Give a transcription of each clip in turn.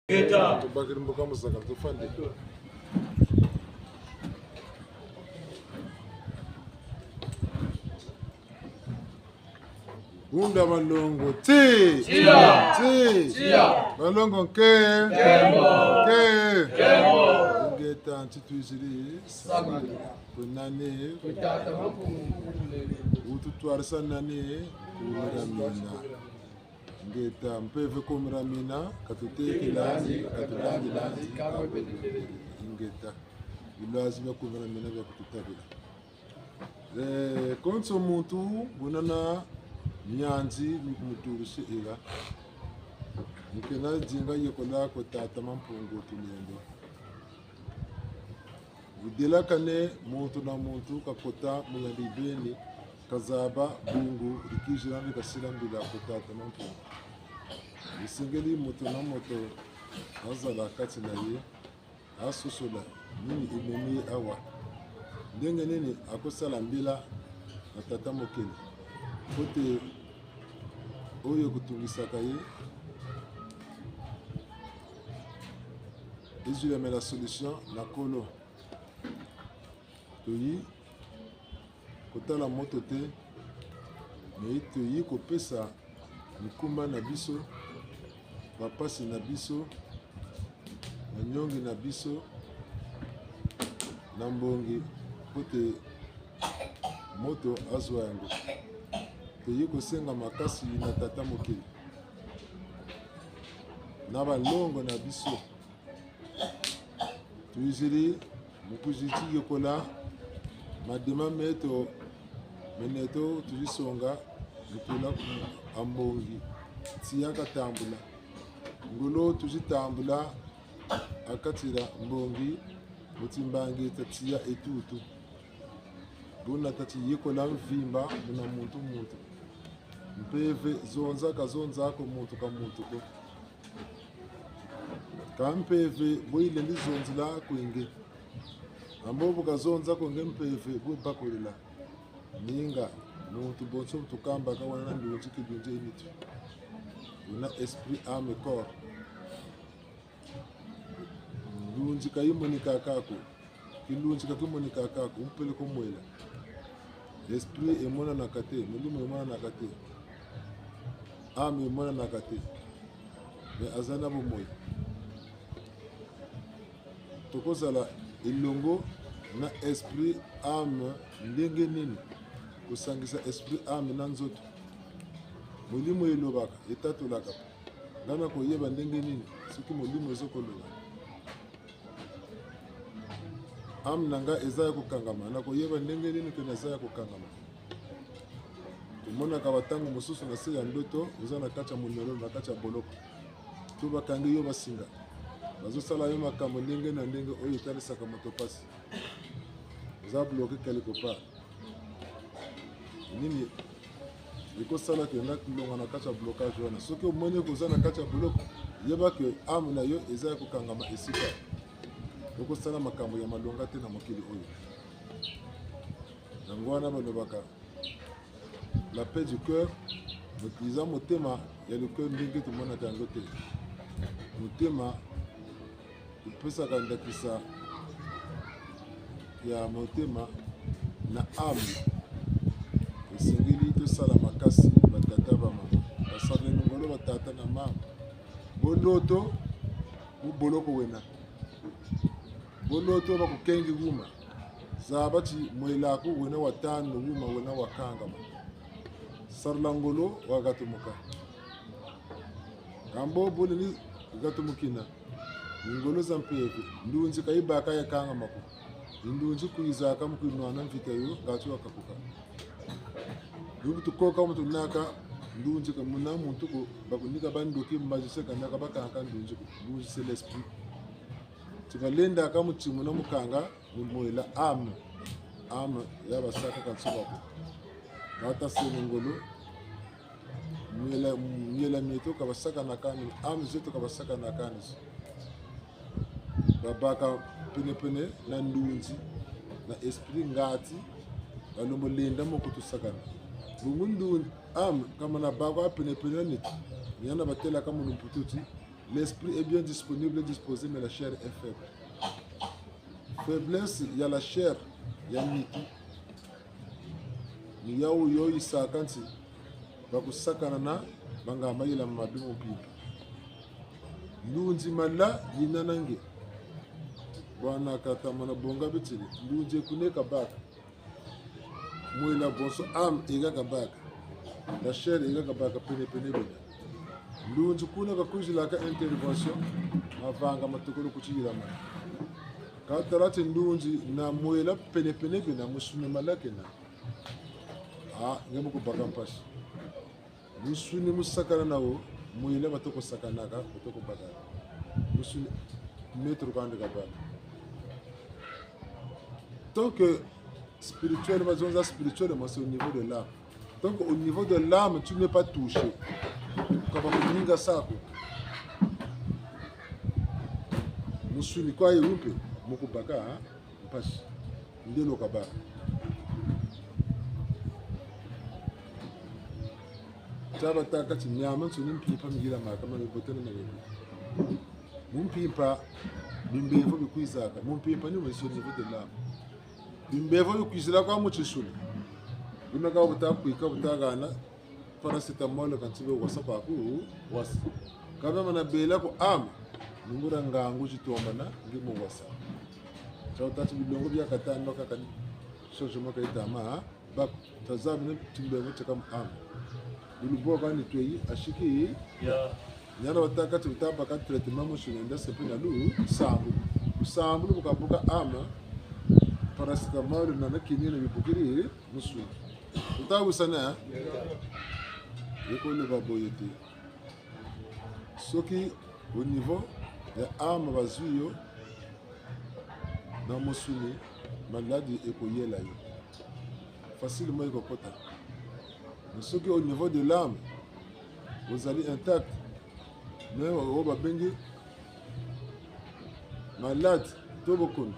Tobakeli mboka mosaka tofandi. Bunda balongo ti ti balongo nke nke ngeta ntitwizili kunani ututwarisa nani kumira mina Ngeta mpeve komera mina katutekelandi katulandilandi ingeta bilwazi bya komera mina bya kututabila eh, konso muntu bunana nyanzi mikumutulusi ila nikena jinga yekola kotata mampungu tulendo Budelakane muntu na muntu kakota muyalibeni kazaba bungu likijila likasila mbila kotata mampungu esengeli moto na moto azala kati na ye asosola nini ememi ye awa ndenge nini akosala mbila na tata mokeli mpo te oyo ekotungisaka ye ezwilamela solution na kolo toyi kotala moto te me toyi kopesa mikumba na biso bapasi na biso banyongi na biso na mbongi mpo te moto azwa yango toyi kosenga makasi na tata mokili na balongo na biso tuyizili mukuziti yokola madima meto meneto tuzisonga lukula ambongi tiyaka tambula ngolo tuzitambula akatila mbongi mutimbangi tatiya etutu buna tati yekola mvimba muna muntu muntu mpeve zonzaka zonzako muntu ka muntu ko ka mpeve boile ndi zonzila kwinge ambobu kazonza konge mpeve bubakolela ninga muntu bonso tukamba kawana na ndunzi kidunzi emitu una esprit ame corps Lunzi kayimunika kako kilunzi kakimunika kako mpele komwela esprit emonanaka te molimo emonanaka te ame emonanaka te me aza na bomoi tokozala elongo na esprit ame ndenge nini kosangisa esprit ame na nzoto molimo elobaka etatolaka Nga nakoyeba ndenge nini soki molimo ezokoloba? Ame na nga eza ya kokangama, nakoyeba ndenge nini ke naza ya kokangama? Tomonaka batango mosusu na se ya ndoto oza na kati ya monyololo, na kati ya boloko, to bakangi yo basinga, bazosala yo makambo ndenge na ndenge oyo etalisaka moto mpasi, oza bloke quelque part. Nini ekosala ke nalonga na kati ya blocage wana soki omoni eke oza na kati ya boloko yeba ke ame na yo eza ya kokangama esika okosala makambo ya malonga te na mokili oyo yango wana balobaka la paix du cœur eza motema ya le cœur ndenge tomonaka yango te motema epesaka ndakisa ya motema na ame esengeli tosala makasi batata bamama basaleli ngolo batata na mama boloto buboloko wena boloto bakukengi wuma zaba ti mwelaku wena watano wuma wena wakangama sarla ngolo wakatumuka kambo boleni gatumukina Ingolo za mpeve ndunzi kayibaka yakanga mako indunzi kuizaka mukwinwana mvita yo ngati wakakuka yubu tukoka mutu naka ndunzi muna muntu ko bakunika bandoki mbajise kanaka bakanka ndunzi ko ndunzi c'est l'esprit tibalenda ka mutsimu na mukanga mumoela ame ame ya basaka kansobako ngata sene ngolo miela mieto kabasakanaka ni ame zeto kabasakanaka ni babaka penepene na ndunzi na esprit ngati balombo lenda moko tosakana bongo ndunzi ame kama na bako apenepene na neti miana batelaka mono mpututi. L'esprit est bien disponible et disposé, mais la chair est faible. Faiblesse ya la chair ya miki ni yawu yo isaka nti bakusakana na bangamayila mabi mupimpa ndunzi mala yinanange bwana katamana bonga bitili ndunzi ekuneka baka mwela bonso am ekaka baka la chair ekaka baka penepene bena ndunzi kuna kakuzilaka intervention mavanga matukulu kuchiyilama katalati ndunzi na mwela penepene bena musune malake na a nge mukubaka mpasi musuni musakana nawo mwela batokosakanaka batokobaka musuni metro kandi kabaka. Tant que spirituellement, spirituellement, c'est au niveau de l'âme. Donc au niveau de l'âme, tu n'es pas touché. Kaba sako. Musuni kwa yumpe mukubaka mpasi ndelo kaba. Taba taka ti nyama tsuni mpimpa migila maka mane botena na yebe. Mumpimpa bimbevo bikwizaka mumpimpa ni au niveau de l'âme. Bimbevo bikwizila kwa muchisuli. Bunaka butakwika butagana paracetamol kantibe wasa kwa ku wasa. Kabe mana bela ko am nungura ngangu chitombana ngimo wasa. Chawtati bilongo bya katano kaka changement kaitama bak tazamine timbevo chakam am. Bulubo kani tweyi ashiki ya nyana wataka tutamba ka traitement mushini nda sepina lu sambu. Sambu bukabuka ama paracetamol na nakinina bipukiri musu. Utawusana ekolo baboye te. Soki au niveau ya âme bazwi yo na mosuni maladi ekoyela yo facilement ekokota. Mais soki au niveau de l'âme ozali intact, mais oyo babengi malade to bokono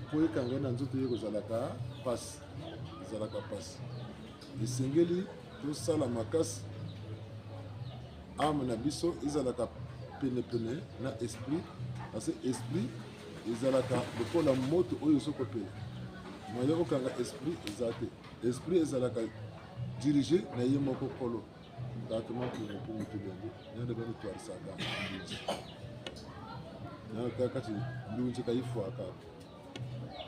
mpo ekanga na nzoto ye kozalaka pasi, ezalaka pasi. Esengeli tosala makasi âme na biso ezalaka penepene na esprit, parce que esprit ezalaka lokola moto oyo ezokopela. Moyen okanga esprit eza te. Esprit ezalaka dirigé na ye moko kolo. Tata mpungu mpungu tulengu nyanda bani twarisaka ndunzi. Nyanda takati ndunzi kayifwaka.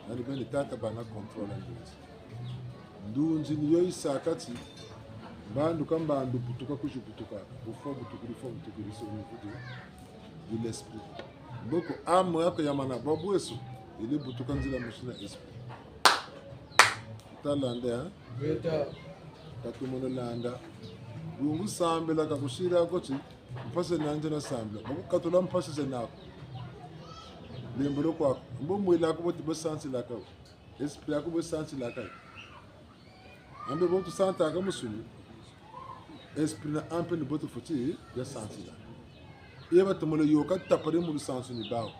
Nyanda bani tata bana contrôle ndunzi. Ndunzi niyo isakati bandu kambandu butuka kujibutuka. Bufo butukuri fo butukuri so niveau de l'esprit. Mboko âme yako ya mana babweso ile butuka nzila mushina esprit. Talanda ya Beta. Katumono landa. Lungu sambela kakushira koti mpase nanje na sambela. Bakukatula mpase zenako. Lembolo kwako. Mbo mwela ko boti bosansi la ka. Esprit yako bosansi la ka. Ambe botu santa ka musuni. Esprit na ampe ni botu foti ya sansi la. Eba tumolo yoka tapare mu sansu ni bawo.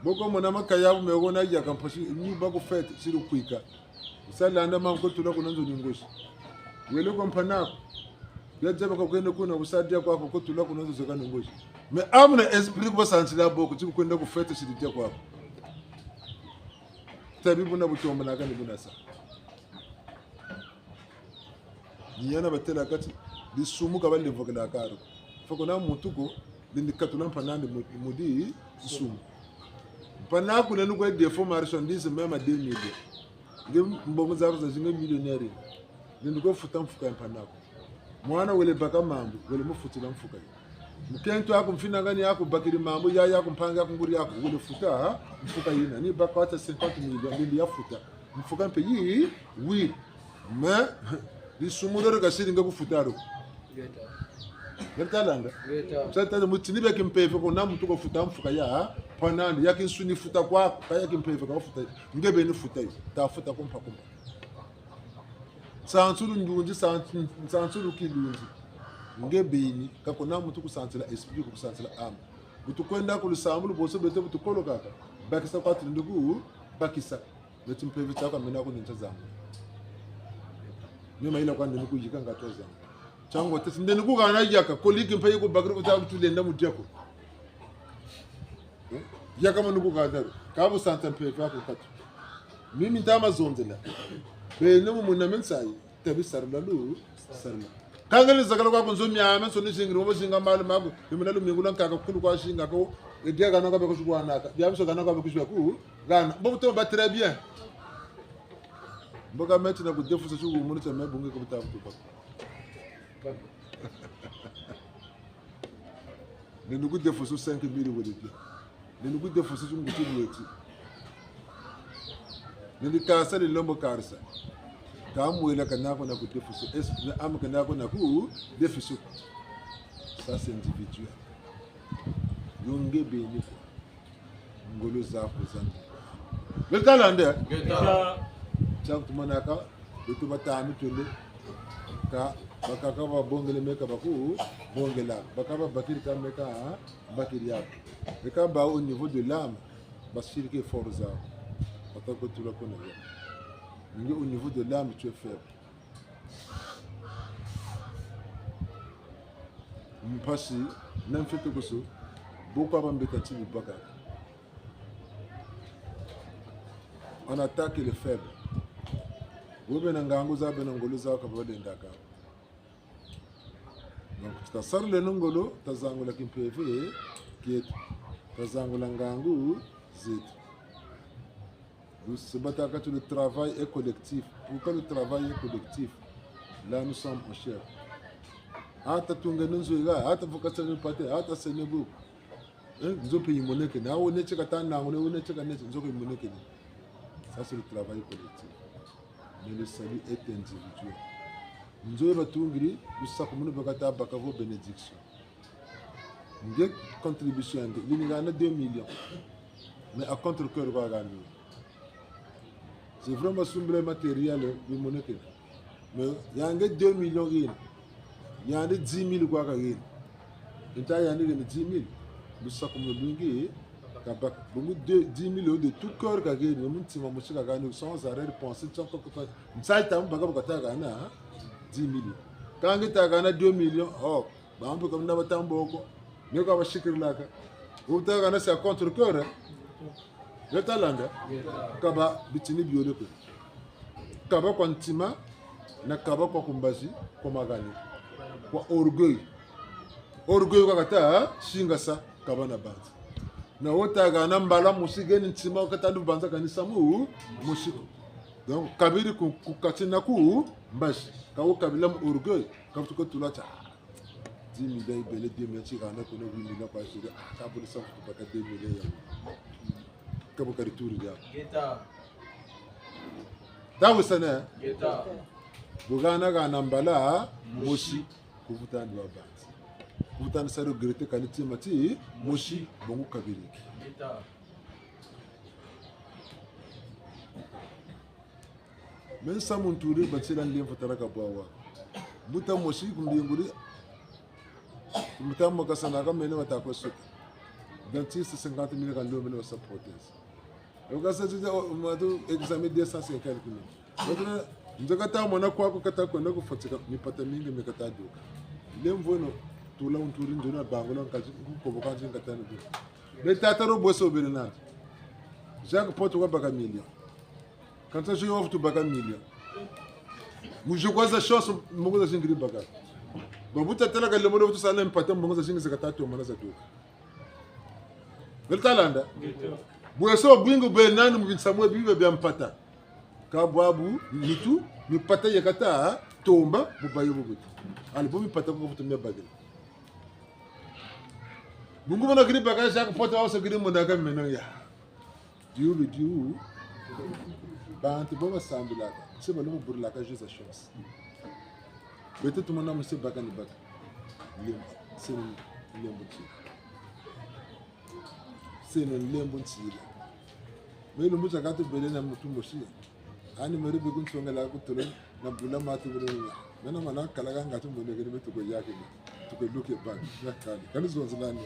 Boko mona makaya bu mego na ya kampasi ni bako fete siru kuika. Usalanda manko tula kunanzo ningoshi. Wele kwa mpanako. Yaja bako kwenda kuna usadia kwako ko tula kunanzo zeka ningoshi. Me amna esprit ko sansi la boko tibu kwenda ku fete siru kwako. Tabibu na butomba na kani bunasa. Niyana batela kati lisumu ka bale vokela karo. Foko na mutuko lindi katula mpanande mudi sumu. Mpanaku nenu kwa defo marchandise même à 2 millions. Nge mbongo zako za zinge millionnaire. Lindi ko futa mfuka mpanaku. Mwana wele baka mambo, wele mufutila mfuka. Mkento yako mfina ngani yako bakiri mambo ya yako mpanga yako nguri yako wele futa mfuka yina ni baka hata 50 millions lindi ya futa. Mfuka mpe yi oui mais lisumurero kasiri nge kufutaro. Beta. Ngetalanga. Beta. Sata mutini beke mpefe ko na mutu ko futa mfuka ya panandi yakinsuni futa kwako kaya kimpefe ka futa ngebe ni futa yo ta futa kumpa kumpa. Sansuru ndunzi sansuru kilunzi ngebeni kako na mutu kusansila esprit ko kusansila âme. Butukwenda ku lusambulu boso bete butukolo kaka bakisa kwa tindugu bakisa bete mpefe tsaka mena ko ninta zangu. Mema ila kwa ndini kujika ngatoza. Chango tesi ndeni kugana yaka koliki mpe yuko bakiri ko tabu tulenda mujako. Yaka mo nuku kadaro. Kabu santa mpe fa ko katu. Mimi tama zonzela. Be no mu na mensai tabi sarla lu sarla. Kangani zakala kwa kunzo myama so ni shingiri wo shinga malu mabu. Bimina lu mingula nkaka kulu kwa shinga ko edia kana ka be kushwa naka. Biamso kana ka be kushwa ku gana. Bo to ba très bien. Mboka metu na kudefusa chuku munu cha mebunge ko bitabu tu bak. Ne nuku defusa 5000 wole bien. Ne nuku defusa chungu chuku. Ne ni kasa ni lombo karsa. Kamwela kanako na kudefusa. Es na am kanako na ku defusa. Ça c'est individuel. Yonge beni kwa. Ngolo zako zangu. Betalande. Geta. Chankumanaka betu batami tole ka bakaka ba bongele meka baku bongela bakaba bakiri ka meka bakiri yako beka ba au niveau de l'âme basirike forza batako tula kona ya ngi au niveau de l'âme tu es faible mpasi na mfete koso boko abambeta ntibi baka on attaque les faibles. Wobe na ngangu za bena ngolo za ka balendaka. Donc tasarle ngolo tazangula kimpeve kietu. Tazangula ngangu zetu. Nous le travail est collectif. Pourquoi le travail est collectif? Là nous sommes en chair. Ata tunga nunzuiga, ata fokasa nupate, ata senebu. Nzope yimoneke na wone cheka tana wone cheka netse nzope yimoneke. Ça c'est le travail collectif. Mais le salut est individuel. Nzoe batungiri lusaku munu bakata bakavo bénédiction. Nge contribution nge lingana 2 millions. Mais à contre-cœur quoi gagner. C'est vraiment sombre matériel yimoneke. Mais y a 2 millions rien. Y a 10 000 quoi rien. Nta y a 10 000. Lusaku munu bingi kabak bongo 10 000 de tout cœur kage ni mun tima mushi kaga ni sans arrêt penser sans ko nsai tam baka baka ta kana 10 000 kangi ta kana 2 millions oh ba ampe comme na batambo ko ne ka ba shikir laka o ta kana c'est contre cœur le talanda kaba bitini biole ko kaba kwa ntima na kaba kwa kumbazi kwa magani kwa orgueil orgueil kwa kata shinga sa kaba na banzi na wotaga na mbala musigeni ntsima okatali bubanza kanisa mu musiko donc kabiri kukatina ku mbashi kawo kabila mu orgueil kabutuko tulata 10 millions ibele 2 millions chikana kono 8 millions kwa shiri kabuli sa kutupaka 2 millions ya kabo karituri ya Geta. dawo sana Geta. bugana ga na mbala mushi kuvutani wa banzi kuvutani sa regretter kanitima ti mushi bongo kabiriki Geta. Men samun ture batsira ndem fatara ka bawa buta moshi kumbinguri muta kasana ka mene mata ko suka dentiste 50 000 kan lo mene sa prothèse donc ça c'est matu examen 250 mille nzaka ta mona kwa ko kata ko na ko fotsika mipata mingi mikata duka lemvono tula unturi ndona bangola nkaji ko bokanji nkata no be tata ro boso bele Jacques Porte wa baka million quand ça je offre tu baka million mujokwaza chance mongo za shingiri baka babuta tela ka lemono butu sala mpata mongo za shingiri zakata to mana za duka beltalanda bweso bwingo be nani mubinsamwe bibe bya mpata kabwabu mitu mipata yakata tomba bubayo bubutu alibo mipata ko butu mebagila bungu bona giri baka Jacques Porte wa so giri monaka mena ya diu diu bantu bo basambilaka se balo burlaka juste chance bete tumona muse baka ni baka lembo seno lembo tshila seno lembo tshila me lumbu tsaka tu bele na mutu moshi ani mere be kunsongela ku tolo na bula matu bele mena mana kalaga ngatu mbone ke me tuko yake ni tuko luke bak na kali kani zonzilani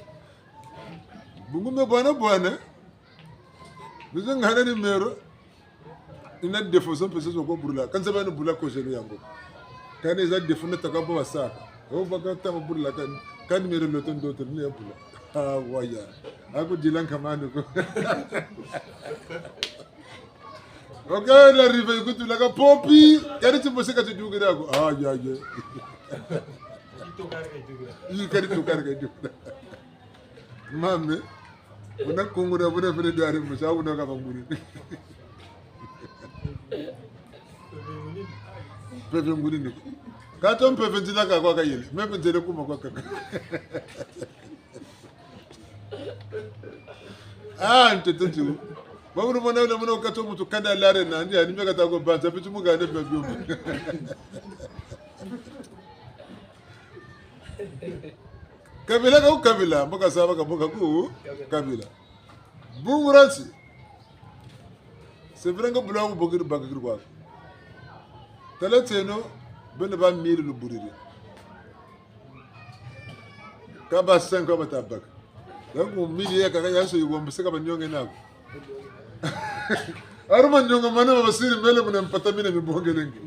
bungu me bwana bwana bizo ngana ni mero ina defo so pese so ko burula kan saba ni bula ko jelu yango kan eza defo na taka bo basaka o baka ta burula kan kan mero loton dotor ni bula Waya akudila nkamani ko okay la rive ikutulaka popi yari chimboseka chidukirako ah ya ya ikari tokari kaidukira mame una kungura buna fere dare musa una ka banguri pepe nguri ni kato mpepe nzila ka kwa kayele mepe nzele kuma kwa kaka ah ntete ntu babulu mona una mona kato mutu kanda lare na ndi ani meka tako banza bitu mugane bebyo. Kabila ka kabila mboka saba ka mboka ku kabila bunguransi c'est vrai que bulawu bogir bagir kwa tele teno bene ba miri lu buriri ka ba 5 ba tabaka donc miri ya kaka yaso yugo mbiseka banyonge nako aruma nyonga mana basiri mele muna mpata mine mibongelenge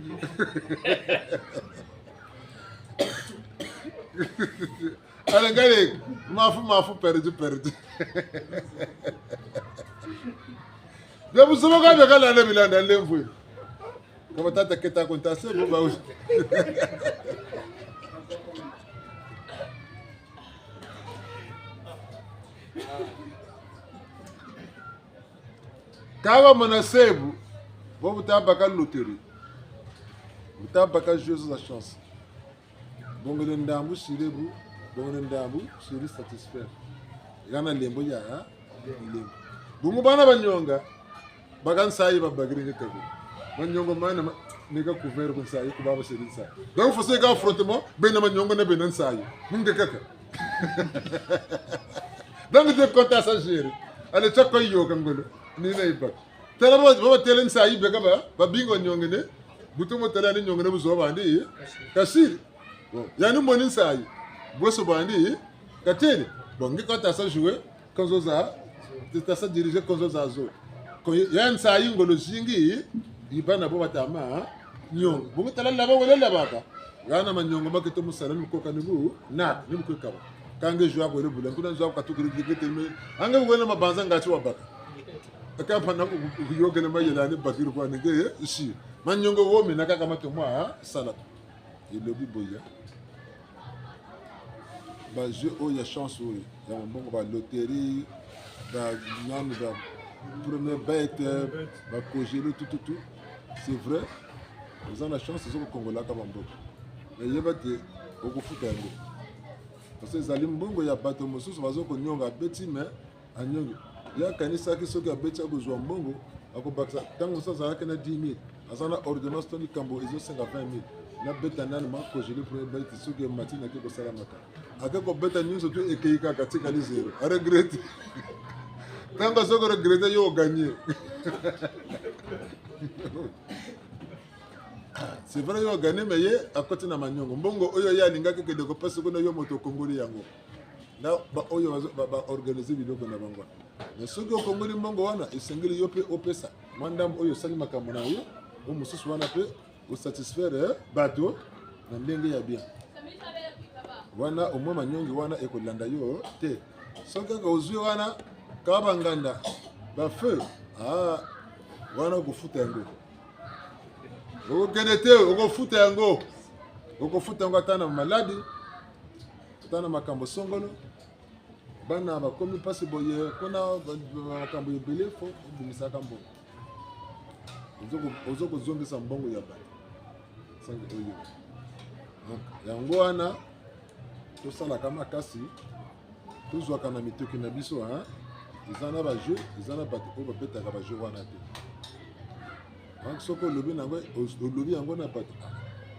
ale ngale mafu mafu perdu perdu bya busoma ka bya kalanda bilanda lemvu kama tata keta konta se bo ba kaba manasebu bo butamba ka loterie butamba ka jeu za chance bongele ndambu sirebu bongele ndambu siri satisfaire yana lembo ya lembo bungu bana banyonga bakansayi babagiringe kako manyongo mana nika couvert ko nsayi ko baba siri nsayi donc faut se ga affrontement bena manyongo na bena nsayi munge kaka donc de compte à gérer ale chako yoka ngolo ni na ibak tala ba ba tele nsayi beka ba ba bingo nyonge ne butumo tala ni nyonge ne buzo bandi kasiri bon yani moni nsayi boso bandi katene bon ngi compte à jouer konzo za tasa diriger konzo za zo ko ya nsayi ngolo zingi ibana bo batama nyongo bungu tala laba wala labaka gana manyongo maketo musala mikoka nibu na nimukekaba kange jwa ko rebula kuna jwa katukiri dikete me ange wena mabanza ngachi wabaka akapa na kuyogela mayela ne bakiru kwa nge si manyongo wo mina kaka matomwa sala elobi boya ba jeu oyo ya chance oyo ya mbongo ba loterie ba nani ba première bête ba kogelo tout tout tout. C'est vrai oza na chance oza kokongolaka bamboka mais yeba te okofuta yango parce que ezali mbongo ya bato mosusu baza konyonga abeti me anyongi ye akanisaki soki abeti akozwa mbongo akobakisa ntango mosusu azalaki na 10 000 aza na ordonnance to likambo ezosenga 20 000 nabeta nani makogele premier bete soki emati nake kosalamaka ake kobeta nyonso tu ekei kaka tikali zero aregrete ntango soki oregrete yo oganye. C'est vrai yo oganye me ye akoti na manyongo mbongo oyo ye alingaki kende kopesa kuna yo moto okongoli yango na baoyo baorganize biloko na bango. Mais soki okongoli mbongo wana esengeli yo mpe opesa mwa ndambo oyo osali makambo na yo o mosusu wana mpe osatisfaire bato na ndenge ya bien wana omwe manyongi wana ekolanda yo te. Soki kaka ozwi wana kaka banganda bafeu ah, wana okofuta yango okokende te okofuta yango okofuta yango ata na maladi ata na makambo songolo bana bakomi mpasi boye kuna makambo ebele fo obimisaka mbongo ozo kozongisa mbongo ya bato sangi oyo. Donc yango wana tosalaka makasi tozwaka na mitoki na biso eza na bajeu eza na bato oyo babetaka bajeu wana te. Donc soki olobi nango olobi yango na bato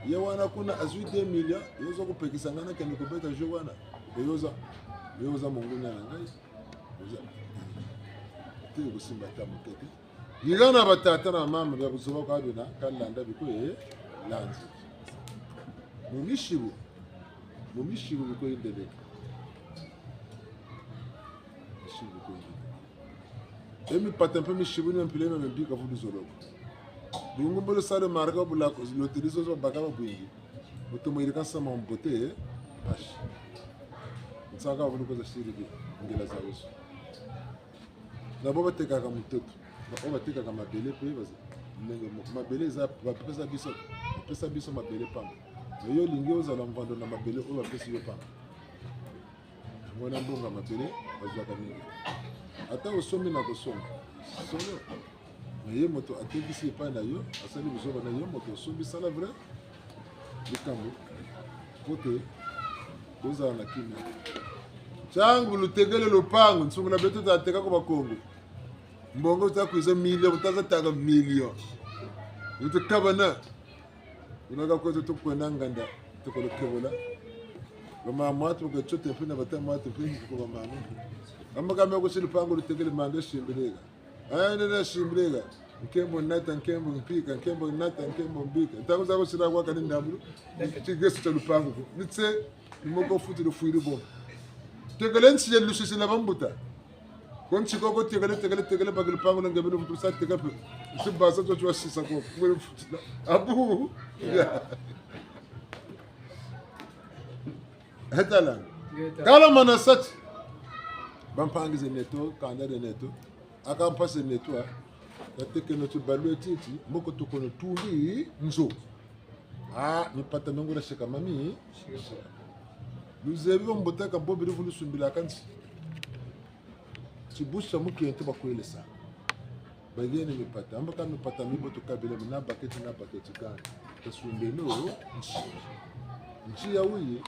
ye wana kuna azwi 2 millions yo oza kopekisa ngai nakende kobeta jeu wana oyo oza monguna na ngai te kosimba ata moke te yika na batata na mama bya buzoba kwabina kalanda bikoye lanzi mumishibu bikoyendeleka mishibu bikoyendeleka emipata mpe mishibu ni mpile me mbika fudu zoloko bungu mbolo sale marka bula loterie zo baka ba bwingi moto moyili ka sama mbote bash nsaka vulu koza shiriki. Ngela za wesu. Na bo batekaka mototo, oyo batekaka mabele mpe ndenge moko. Mabele eza bapesa biso, bapesa biso mabele pamba. Mais yo olingi ozala mvando na mabele oyo bapesi yo pamba. Yango wana mbongo ya mabele bazwaka mingi. Ata osombi na kosomba solo na ye moto atekisi epai na yo asali buzoba na yo moto osombi sala vrai likambo mpo te bozala na kimia ntango lutekele lopango nsungula beto tatekako bakongo mbongo takuiza million tazatanga million utukabana unaka kwetu tukwenda nganda tukolokebola bamama tukacote mpe na batama mpe ko bamama amagambo yo lupango lutekele manga shimbilega ayenena shimbilega nkembo nata nkembo mpika nkembo nata nkembo mbika ntango za kusila kwaka ni ndambulu chigeso cha lupango nitse nimoko futi lufuiri bo tekele nsiye lusisi la bambuta konchiko ko tekele tekele tekele bakile lupango ngebe lufuti sa teka pe sibasa tswa sisa ko futi abu hetala kala mana sati bampangize neto kanda de neto akampase neto a tatekeno ti balu etiti moko tokono tumbi nzo a mipata nongora sheka mami luzebi bombotaka bobili vulusumbila kansi cibusa mukente bakwelesa bagene mipata ambaka mipata miboto kabila na baketi na baketi kana tasumbelo nchi nchi ya uyi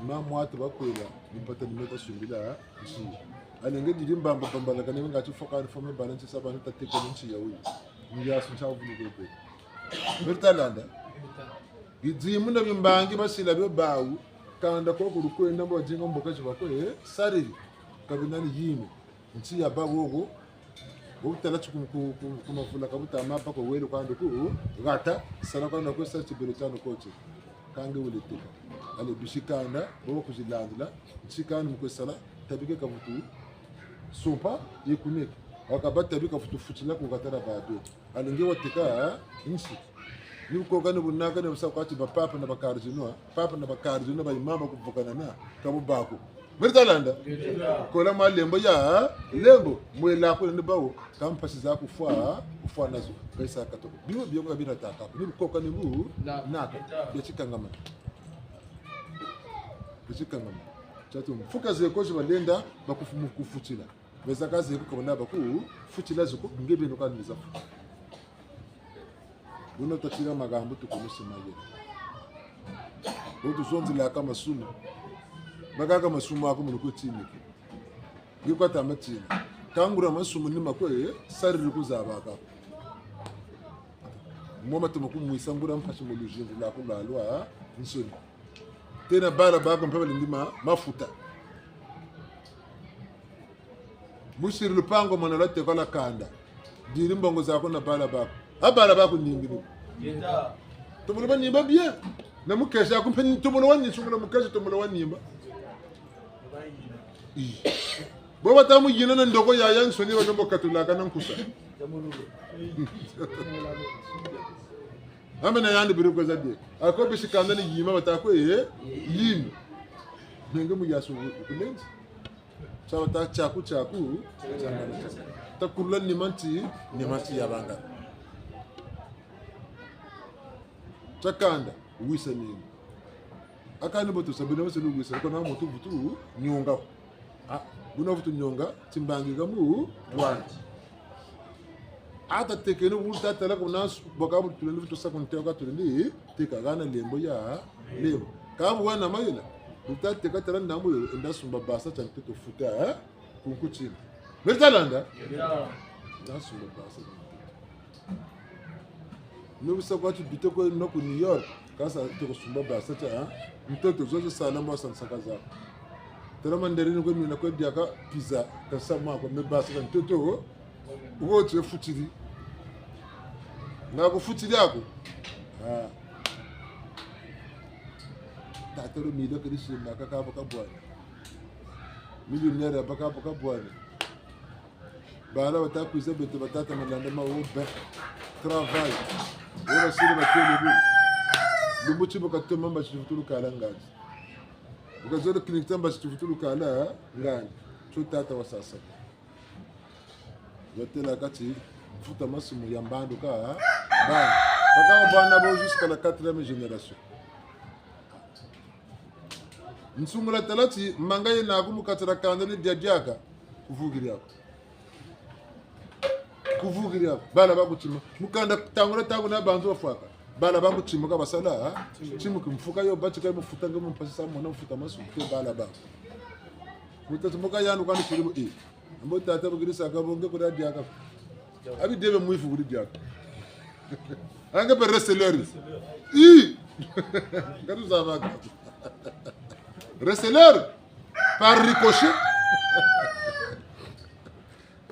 mamwata bakwela mipata nimeka sumbila nchi alenge didi mbamba bambala kane ngati foka fome balance sabana tateke nchi ya uyi ngiyasu nchavulukwebe bertalanda bidzimu na bimbangi basila byo bawu kanda ko kurukwenda mbo jinga mboka chibakwe sariri kabinani yimi nchi ya bagogo butala kumafula kabuta mapa ko welu kwando ku gata sala kwando ko sa chibelo chano koche kange uleteka ale bishikanda bo kuzilandula nchikani mukosala tabike kavutu sumpa yekuneka wakabata tabika futu futila ku gatara bado alinge wateka nchi nikukoka nibunaka nibusa kwati bapapa na bakardinoa papa na bakardino bayimama kuvukana na kabubako meritalanda kola malembo ya lembo mwelako ni bawo kampasi za kufwa kufwa nazo kaisa katoko bibo byo kabira taka nibikoka nibu naka byachikangama byachikangama chatu mfuka zeko zibalenda bakufumukufutila bezakazi kabona baku futila ziko ngebe no kandi zafu buno tatira magambo tukumusemaye otuzonzela aka masumu bakaka masumu ako muno kutimike ngikwata amatina kangura masumu ni makwe sariri kuzabaka moma tumakumwisa ngura mphashi mu lujingu lako lalwa nsoni tena bala bako mpe balindima mafuta mushiri lupango mwana lwatekola kanda diri mbongo zako na bala bako abala bako ningini tomolo banimba bien na mukesha akumpe tomolo wanyisungula mukesha tomolo wanimba bo batamuyina na ndoko yaya nsoni banombo katulaka na nkusa amena yandi biri kweza die ako bishikanda ni yima batako ye yimi nenge muyaso kulenzi sabata chaku chaku takurula nimanti nimanti yabanga chakanda wisa nini akani boto sabina bose luwisa ko na motu butu nyonga ah buna butu nyonga timbangi gamu bwana ata tekeni wuta tala ko nas boka butu tuleni butu sa konte ka tuleni teka gana lembo ya lembo kabu wana mayela uta teka tala ndambu ndasumba basa cha mtoto futa eh kunkuchini Mertalanda ndasumba basa nubusa kwachi bite ko no ku New York kasa toko sumba basa cha mtoto zozo sala mwa sansaka za tala mandarini ko mina ko diaka pizza kasa mwa ko me basa cha mtoto uko futiri ngakufutiri ako ah tataro milo kirishima kakabo kabwana millionaire bakabo kabwana bala batakwiza bete batata malanda mawo be travail wala sile batele bu lumbuchi bakatoma mbachifutulu kala ngazi ukazolo clinic tamba chifutulu kala ngani. To tata wasasa. Yotela kati futa masumu ya mbandu ka bana. Bakanga bana bo jusqu'à la quatrième génération. Nsungula talati manga ye na kumukatira kanda ni diadiaka kuvugiriako. Kuvugiriako bana bakutima mukanda tangula tangu na bantu bafwaka bana bakutima basala chimuki mfuka yo bachika mufuta ngemu mpasisa mona mfuta masumu ke bana ba. Mutatu muka yanu kwani shirimu e. Ambo tata bugirisa kabonge kuri diaka. Abi debe muifu kuri diaka. Ange pe receleur. I. Ngatu zavaka. Receleur par ricochet.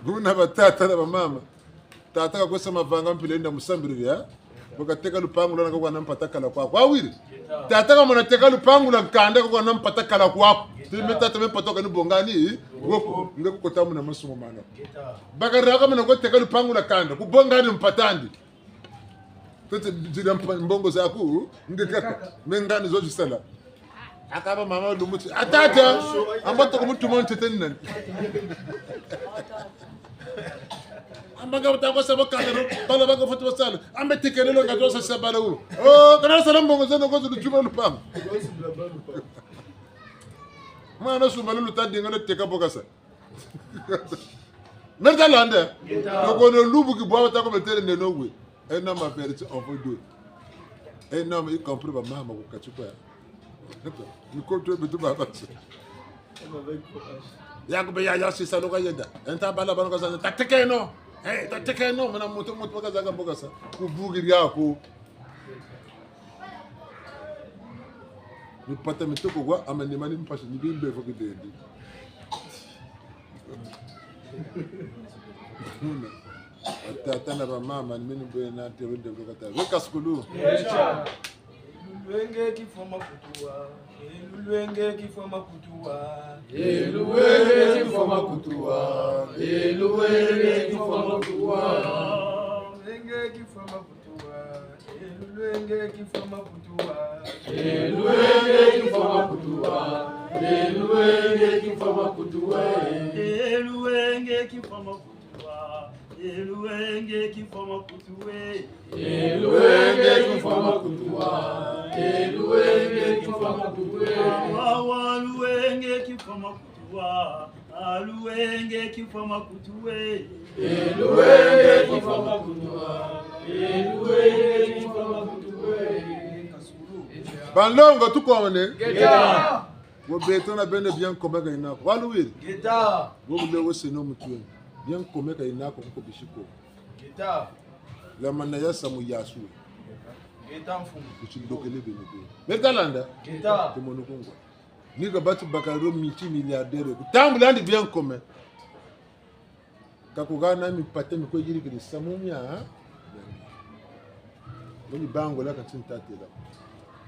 Buna batata na bamama. Tata kakwesa mavanga mpile nda musambiri ya. Bakateka lupangu lana kwa nampata kala kwako. Awiri. Tata kama nateka lupangu la nkanda kwa nampata kala kwako. Timi tata mepatoka ni bongani. Woko ngeko kotamu na masumo mana. Bakaraka mena koteka lupangu la kanda kubongani mpatandi. Tete jira mbongo zaku ngekaka mengani zojisala. Akaba mama lumuti atata ambato kumutuma ntete nani. Ambanga batako sabo kanda bala banga foto basala ambe tekelelo ngato sa sabala u. Oh kana sala mbongo zano ko zulu lupangu. Mwana sumala lutadinga teka bokasa. Merta lande. Donc on lubu ki bois ta comme tere ne no we. Un homme averti en vaut deux. Un homme y compris ba mama ko kachupa. Ni ko to bitu ba ba. Ya ko be ya ya si sa loka yenda. Enta bala bana ko sa ta teke no. Eh ta teke no mana moto moto ka zaka boka sa. Ku bugi ya ko. Ni pata mitoko kwa amane mani mpasha ni bimbe fo kidendi. Tata na bamama nimeni bwena tebende kata. Weka skulu. Elulwenge kifoma kutuwa. Elulwenge kifoma kutuwa. Eluwenge kifoma kutuwa. Eluwenge kifoma kutuwa. Elulwenge kifoma kutuwa. Elulwenge kifoma kutuwa. Eluwenge kifoma kutuwa. Eluwenge kifoma kutuwa. Eluwenge kifoma kutuwa. Eluwenge kifoma kutuwa. Eluwenge kifoma kutuwa. Eluwenge kifoma kutuwa. Aluwenge kifoma kutuwa. Aluwenge kifoma kutuwa. Eluwenge kifoma kutuwa. Eluwenge kifoma kutuwa. Banlongo tukomane. Geta. Wo beto na bene bien komeka inako. Waluwiri. Geta. Wo bulewo seno mutwe. Bien komeka inako kuko bishiko. Geta. La mana ya samu yasu. Geta mfumu. Uchindokele bene bene. Metalanda. Geta. Tumono kongwa. Nika batu bakaro multi milliardaire. Kutambula ndi bien commun. Kakugana mipate mikwe yiri kiri samumya. Ngoni bango la kantin tatela.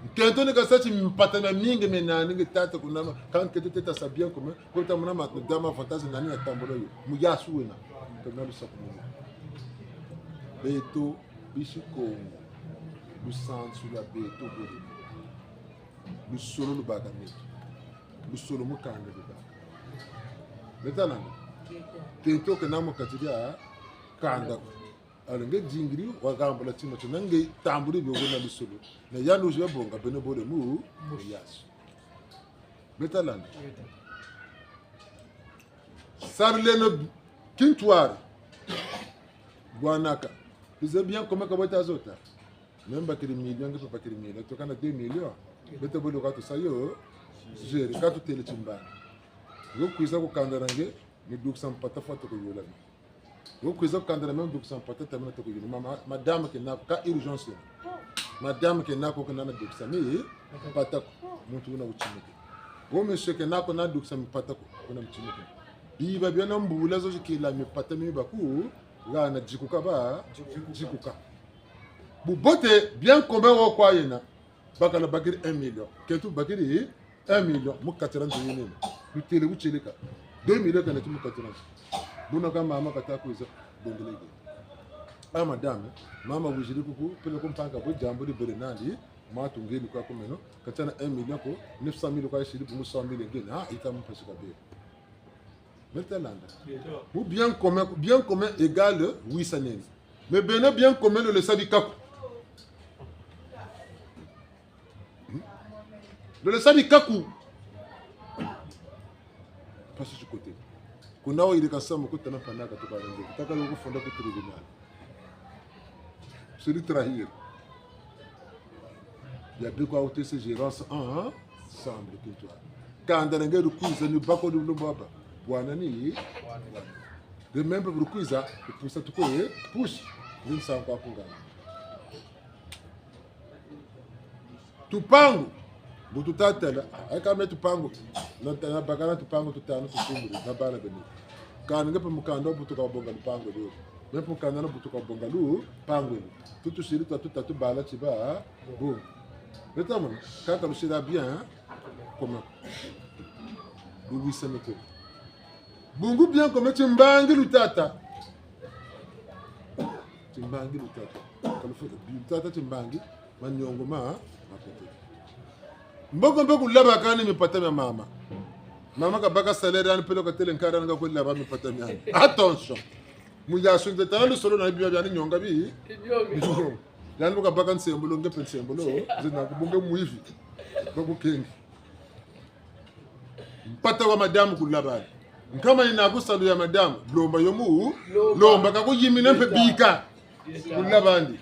Nkento ni kasachi mpata na mingi menani ngi tata kuna kan keto teta sa bien commun. Ko tamuna ma dama fantasy nani ya tambola yo. Muyasu wena. Tona lusakumu. Beto bishiko lusansu la beto bole. Lusolo lubaka neto. Lusolo mukanda lubaka. Metalanda. Kento ke namu katiria kanda. Alenge jingiri wakambula chima chona nge tamburi byogo na lusolo. Na yanu je bonga bene bole mu yasu. Metalanda. Sarleno kintuari. Guanaka. Vous avez bien comment kabota zota. Même bakiri million nge bakiri million tokana 2 millions. Bete bolo ka to sayo. Jere ka to tele chimbana. Yo kuiza ko kandara nge ni duksa mpata foto ko yola. Yo kuiza ko kandara même duksa mpata tamina to ko yola. Mama madame ke na ka urgence. Madame ke na ko kana na duksa mi mpata ko muntu una uchimike. Wo monsieur ke na ko na duksa mpata ko kuna mchimike. Biba byana mbula zo kila mipata mi baku ga na jikuka ba jikuka. Bubote bien combien wo kwa yena. Bakala bakiri 1 million. Ketu bakiri 1 million mukatira nzini. Lutele ucheleka. 2 million kana tu mukatira. Buna kama mama kata kuiza bongelege. Ah madame, mama wujiri kuku pele kumpanga bo jambo li bere nandi matu ngeli kwa kumeno katana 1 million ko 900 000 kwa shiri bu 100 000 ngeli ha ita mpasi kabiri. Metalanda. Ou bien commun, bien commun égale 800. Mais bien bien commun le sabi kaku. Le sabi kaku. Passe du côté. Kunao ile kasama kutana panaka tukarange. Taka lokufonda ku tribunal. Celui trahir. Il y a deux quoi se gérance ensemble que toi. Kanda nge rukuiza ni bako ni lumbaba. Bwana ni de même rukuiza pusa tukoye push zinsa kwa kungana. Tupangu bututatela akame tupangu na bakana tupangu tutano tusumburi na bana beni. Kana ngepe mukanda butuka bonga lupango lyo. Mepe mukanda na butuka bonga lu pango. Tutu shiri tatu tatu bala chiba bu. Notamment, quand on sera bien, comment? Bungu semete. Bungu bien comme tu mbangi lutata. Tu mbangi lutata. Quand faut lutata tu mbangi, manyongo ma makote. Mboko mboko laba kani mipata ya mama. Mama kabaka salaire an pelo katele nkara nga ko laba mipata ya. Attention. Muya sunde tala solo na bia bia ni nyonga bi. Yani bukabaka nsembulo ngepe nsembulo zina kubunge muivi bakukengi mpata wa madamu kulabali nkama inakusalu ya madamu lomba yomu lomba kakuyimina mpe bika kulabandi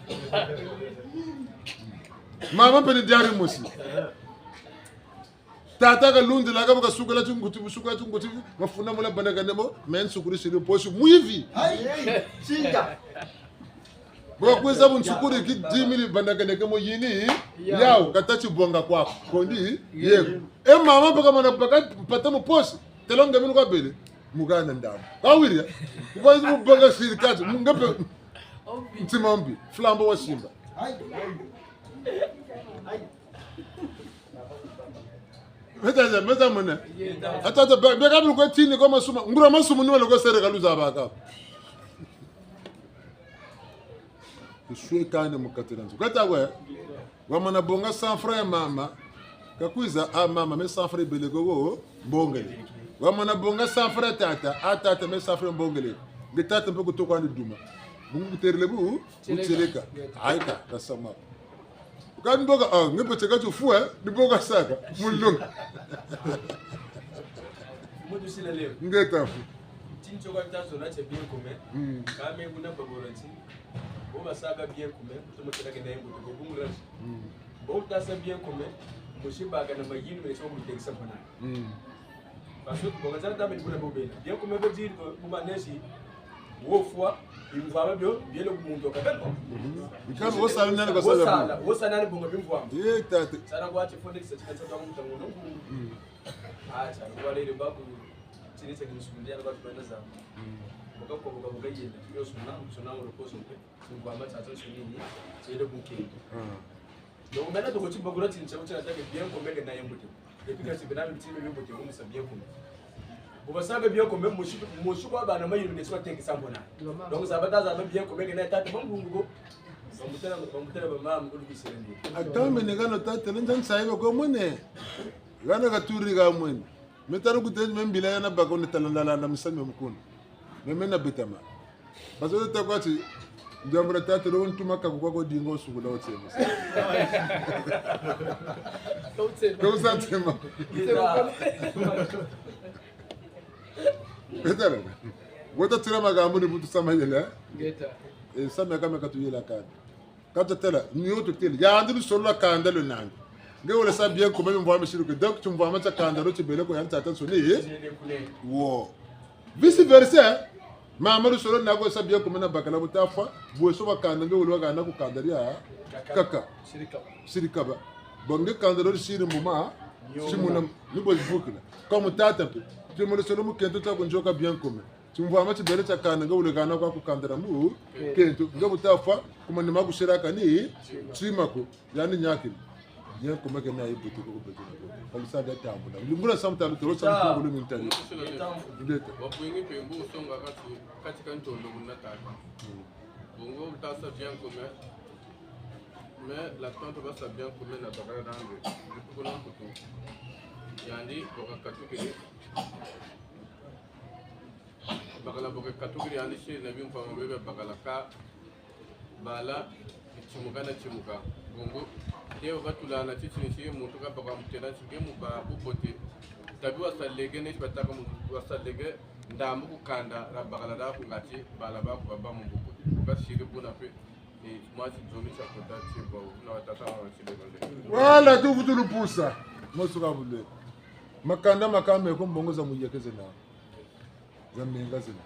mama mpe ni diari musi tata kalundi laka bukasukela chinguti busukela chinguti mafuna mula bandakanemo men sukuri shiri poshi muivi Singa. Bwakweza bunsukuri ki 10000 bandakaneke mo yini yawo katachi bonga kwako kondi yego e mama paka mana paka pata mo posi telonga minu kwabele mugana ndabo kawirya kwanza mubonga sirikati mungape mtsimambi flambo wa simba metaza meta mona atata beka bulu ko tini ko masuma ngura masumu ni wala ko sere kaluza baka kuswekane mukatiranzo katagwe wamana bonga sans frère mama kakwiza a mama me sans frère belego mbongele wamana bonga sans frère tata a tata me sans frère mbongele nge tata mpe kutokwa ni duma bungu kuterele bu kuteleka aika kasama kan boga ah nge pete ka tu eh ni boga saka mulunga Mutu sila leo. nge tafu Tincho kwa tazo na che bien commun. Kame kuna baboranti. Bo basaga bien commun, to mutela ke nayi mutu ko bungura. Bo tasa bien commun, mushi baga na magini me so mutu teksa fana. Parce que bon ça ta bula bo bela. Bien commun veut dire que bu manesi wo fois il va bien bien le mundo ka ben. Nkabe wo sala nani ko Wo sala sala, wo sala nani bonga bimvwa. ye tata Sala kwa che fonde se chika tsaka mutango no. Ah, cha kwa le babu chini cha kinsumbia kwa tubana za. Boka ko boka boka yenda. Yo suna suna mo ko so pe. Ngwa ma cha tso ni chele buke. Donc maintenant to ko bagura tin cha cha ta bien ko mele na yembote. Et puis quand c'est bien petit mais bote ko musa bien ko. Bo sabe bien ko même mushi mushi kwa bana mayi ne so tenki sambona. Donc ça va ta za bien ko mele na ta bangungu ko. Bamutela bamutela ba mama ko lukisendi. Akambe ne gano tata njan saiba ko mwene gana katuri ga mwene metaro kuteni membila yana bako ne talanda la misami mukuna meme na betama bazo ta kwati njambura tata ro ntuma ka kwa dingo sugula otsema ko sa tema betara wota tira magambo ni butu sama yela Ngeta. e sama kama katuyela kanda kata tela ni yoto tele ya andu solo kanda lo nanga nge wala sa bien comment mvwa meshiru que donc tu mvwa mata kanda ro tibele ko yanta tan so ne wo vice versa mama ro solo na ko sa bien comment na bakala butafa bo so bakanda nge wala kanda ku kanda ya kaka. Sirikaba. Bon nge kanda ro siri muma simuna ni bo bukla comme tata pe tu mo solo mu kento ta ko njoka bien comme tu mvwa mata bele ta kanda nge wala kanda ko kanda mu kento. Nge butafa kuma ni makushiraka ni chimako yani nyakini bien comme que na ibutu ko betu na ko sa da tambula ngura samta to sa ko lu mintali ndeta Wapwingi pembu usonga kati katika ntondo kuna tata. Bongo utasa bien commun. Mais la tante va sa bien commun na bakala dange. Depuis kuna kutu. Yandi boka katukele. Bagala boke katugiri ani shiri na bin fama bebe bagala ka bala chimuka na chimuka bungu tewo batulana chichini shi muntu ka baka mutela shige mu ba bubote tabi wasalege ne bataka mu wasalege ndambu kukanda ra bagala da kungati bala ba ku ba mu bubote ka shiri buna pe ni mwasi zomi cha kota chibo na watata wa chibe wala tuvutulupusa mosuka bule makanda makame ko mbongo za muyekeze na za menga zina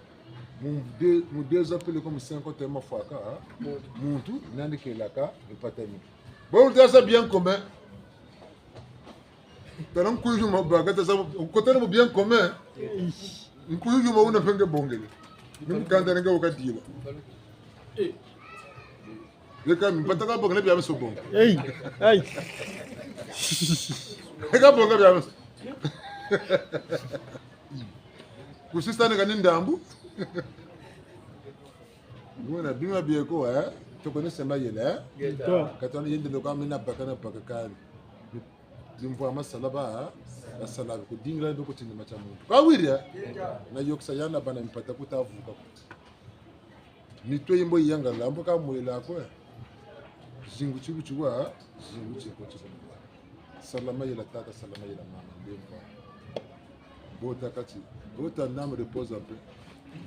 mu deux ans pele comme 50 mafwaka muntu nandikelaka epatami bon tasa bien commun tala nkuyuma baga tasa kotana mu bien commun nkuyuma una penge bongele nimukanda nenge wakadila leka mpataka bongele bya biso bonga Ei, ai. leka bonga bya biso kusisitane kani ndambu ngona bima bieko eh tokone sema yele eh katana yende lokwa mina baka na baka kali limvwa masala ba basala ko dingla ndo kutinda macha muntu kawirya na yoksa yana bana mpata kutavuka mitwe yimbo yanga lambo ka mwela ko zingu chibu chiwa zingu chiko chibu salama yela tata salama yela mama ndemba bota kati bota name repose un peu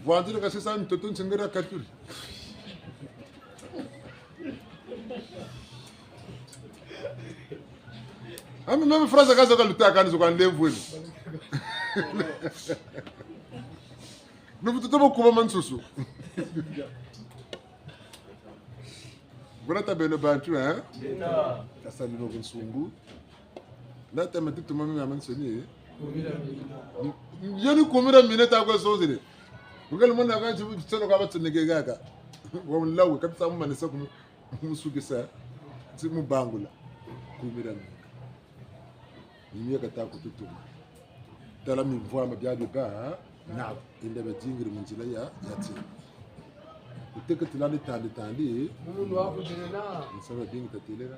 voiture kasi sa ntoto nsengera katuri ami meme phrase kazoka lutaka nizoka ndemvwenu nobutoto bokuba mansusu bona tabelo bantu hein kasalino kunsumbu natama tutuma mimi amansoni yoni kumira mine takwe sozile ngale mona ka tselo ka batseneke kaka wa mlawe kabisa mumanisa kumusukisa tsimubangula kumira mine mimyaka takututuma tala mimvwama byabyo ba nabo indaba jingiri munzila ya yatsi uteketulani tandi tandi Munhu wakudzina. nsaba dingi tatelera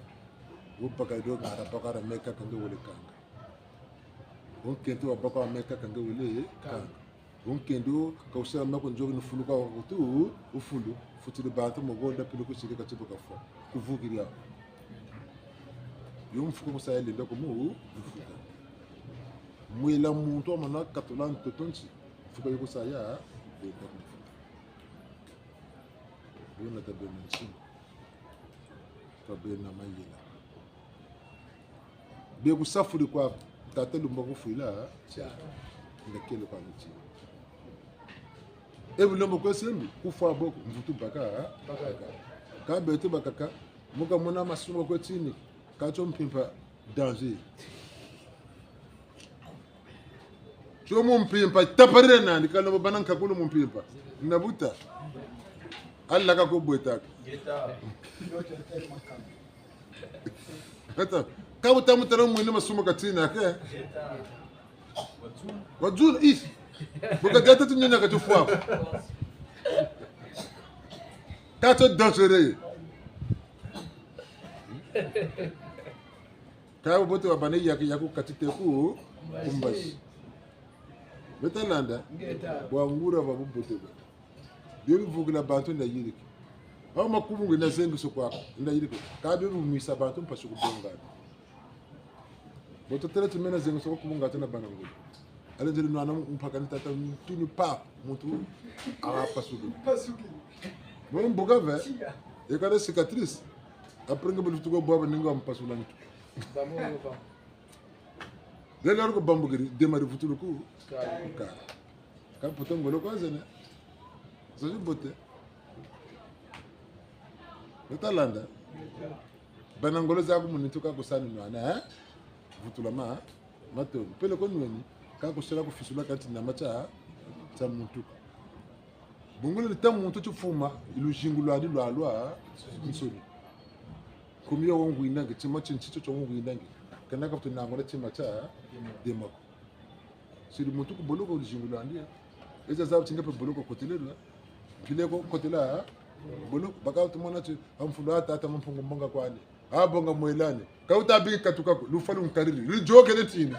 wopaka do ngara baka ra meka kange wole kanga wonkento wa baka wa meka kange wole kanga wonkendo kausela mako njoki nufulu kwa kutu ufulu futile bantu mogonda pilo kushirika chibuka fo kuvukiria yomfuka kusayelenda kumu mfuka mwela muntu amana katola ntotonchi mfuka yokusaya lenda kumfuka bona tabena nshinga tabena mayela bekusafuli kwa tata lumba kufuila ndakele kwa nchi ebulombo kwesembi kufa boko mvutu baka kabete bakaka muka mona masungo kwetini kacho mpimpa danger cho mumpimpa taparire nandi kalombo bana nkakulu mumpimpa nabuta alla ka kobwetaka ata kabuta mutala mwene masumo katina ke wajula isi bokajata tunyonya katufuako kacho dangereux kabo bote babane yaki yaku katite ku kumbasi betalanda wangura babubote ba byebivugila bantu ndayirike aho makubungu ndazengiso kwako ndayirike kabyebumisa bantu mpasi kubongana bototela tumena zengiso kubunga tena bana ngulu alenzeli nwana mpaka nitata tuni pa muntu awapasuki bombuka ve ekale cicatrice après nge bolutuko bwaba ninga wampasula ntu lelo ariko bambukiri demari futuluku ka ka poto ngolo kwazene zozi bote notalanda bana ngolo zaku munitu kakusani nwana eh vutula ma mato pele ko nweni kakusela kufisula kati na macha tsa muntu bongolo lita muntu chifuma ilujingu lwadi lwalwa nsoni kumiyo wongwinange chima chinchicho chongwinange kana kafuti nangola chima cha demako sili muntu kuboloko lujingu lwandi eza zabu chingape boloko kotelelwa mpileko kotela boloko bakauti mwana chi amfulu atata mampungu mbonga kwani abonga mwelane kauta abiki katukako lufa lunkariri lujoke netini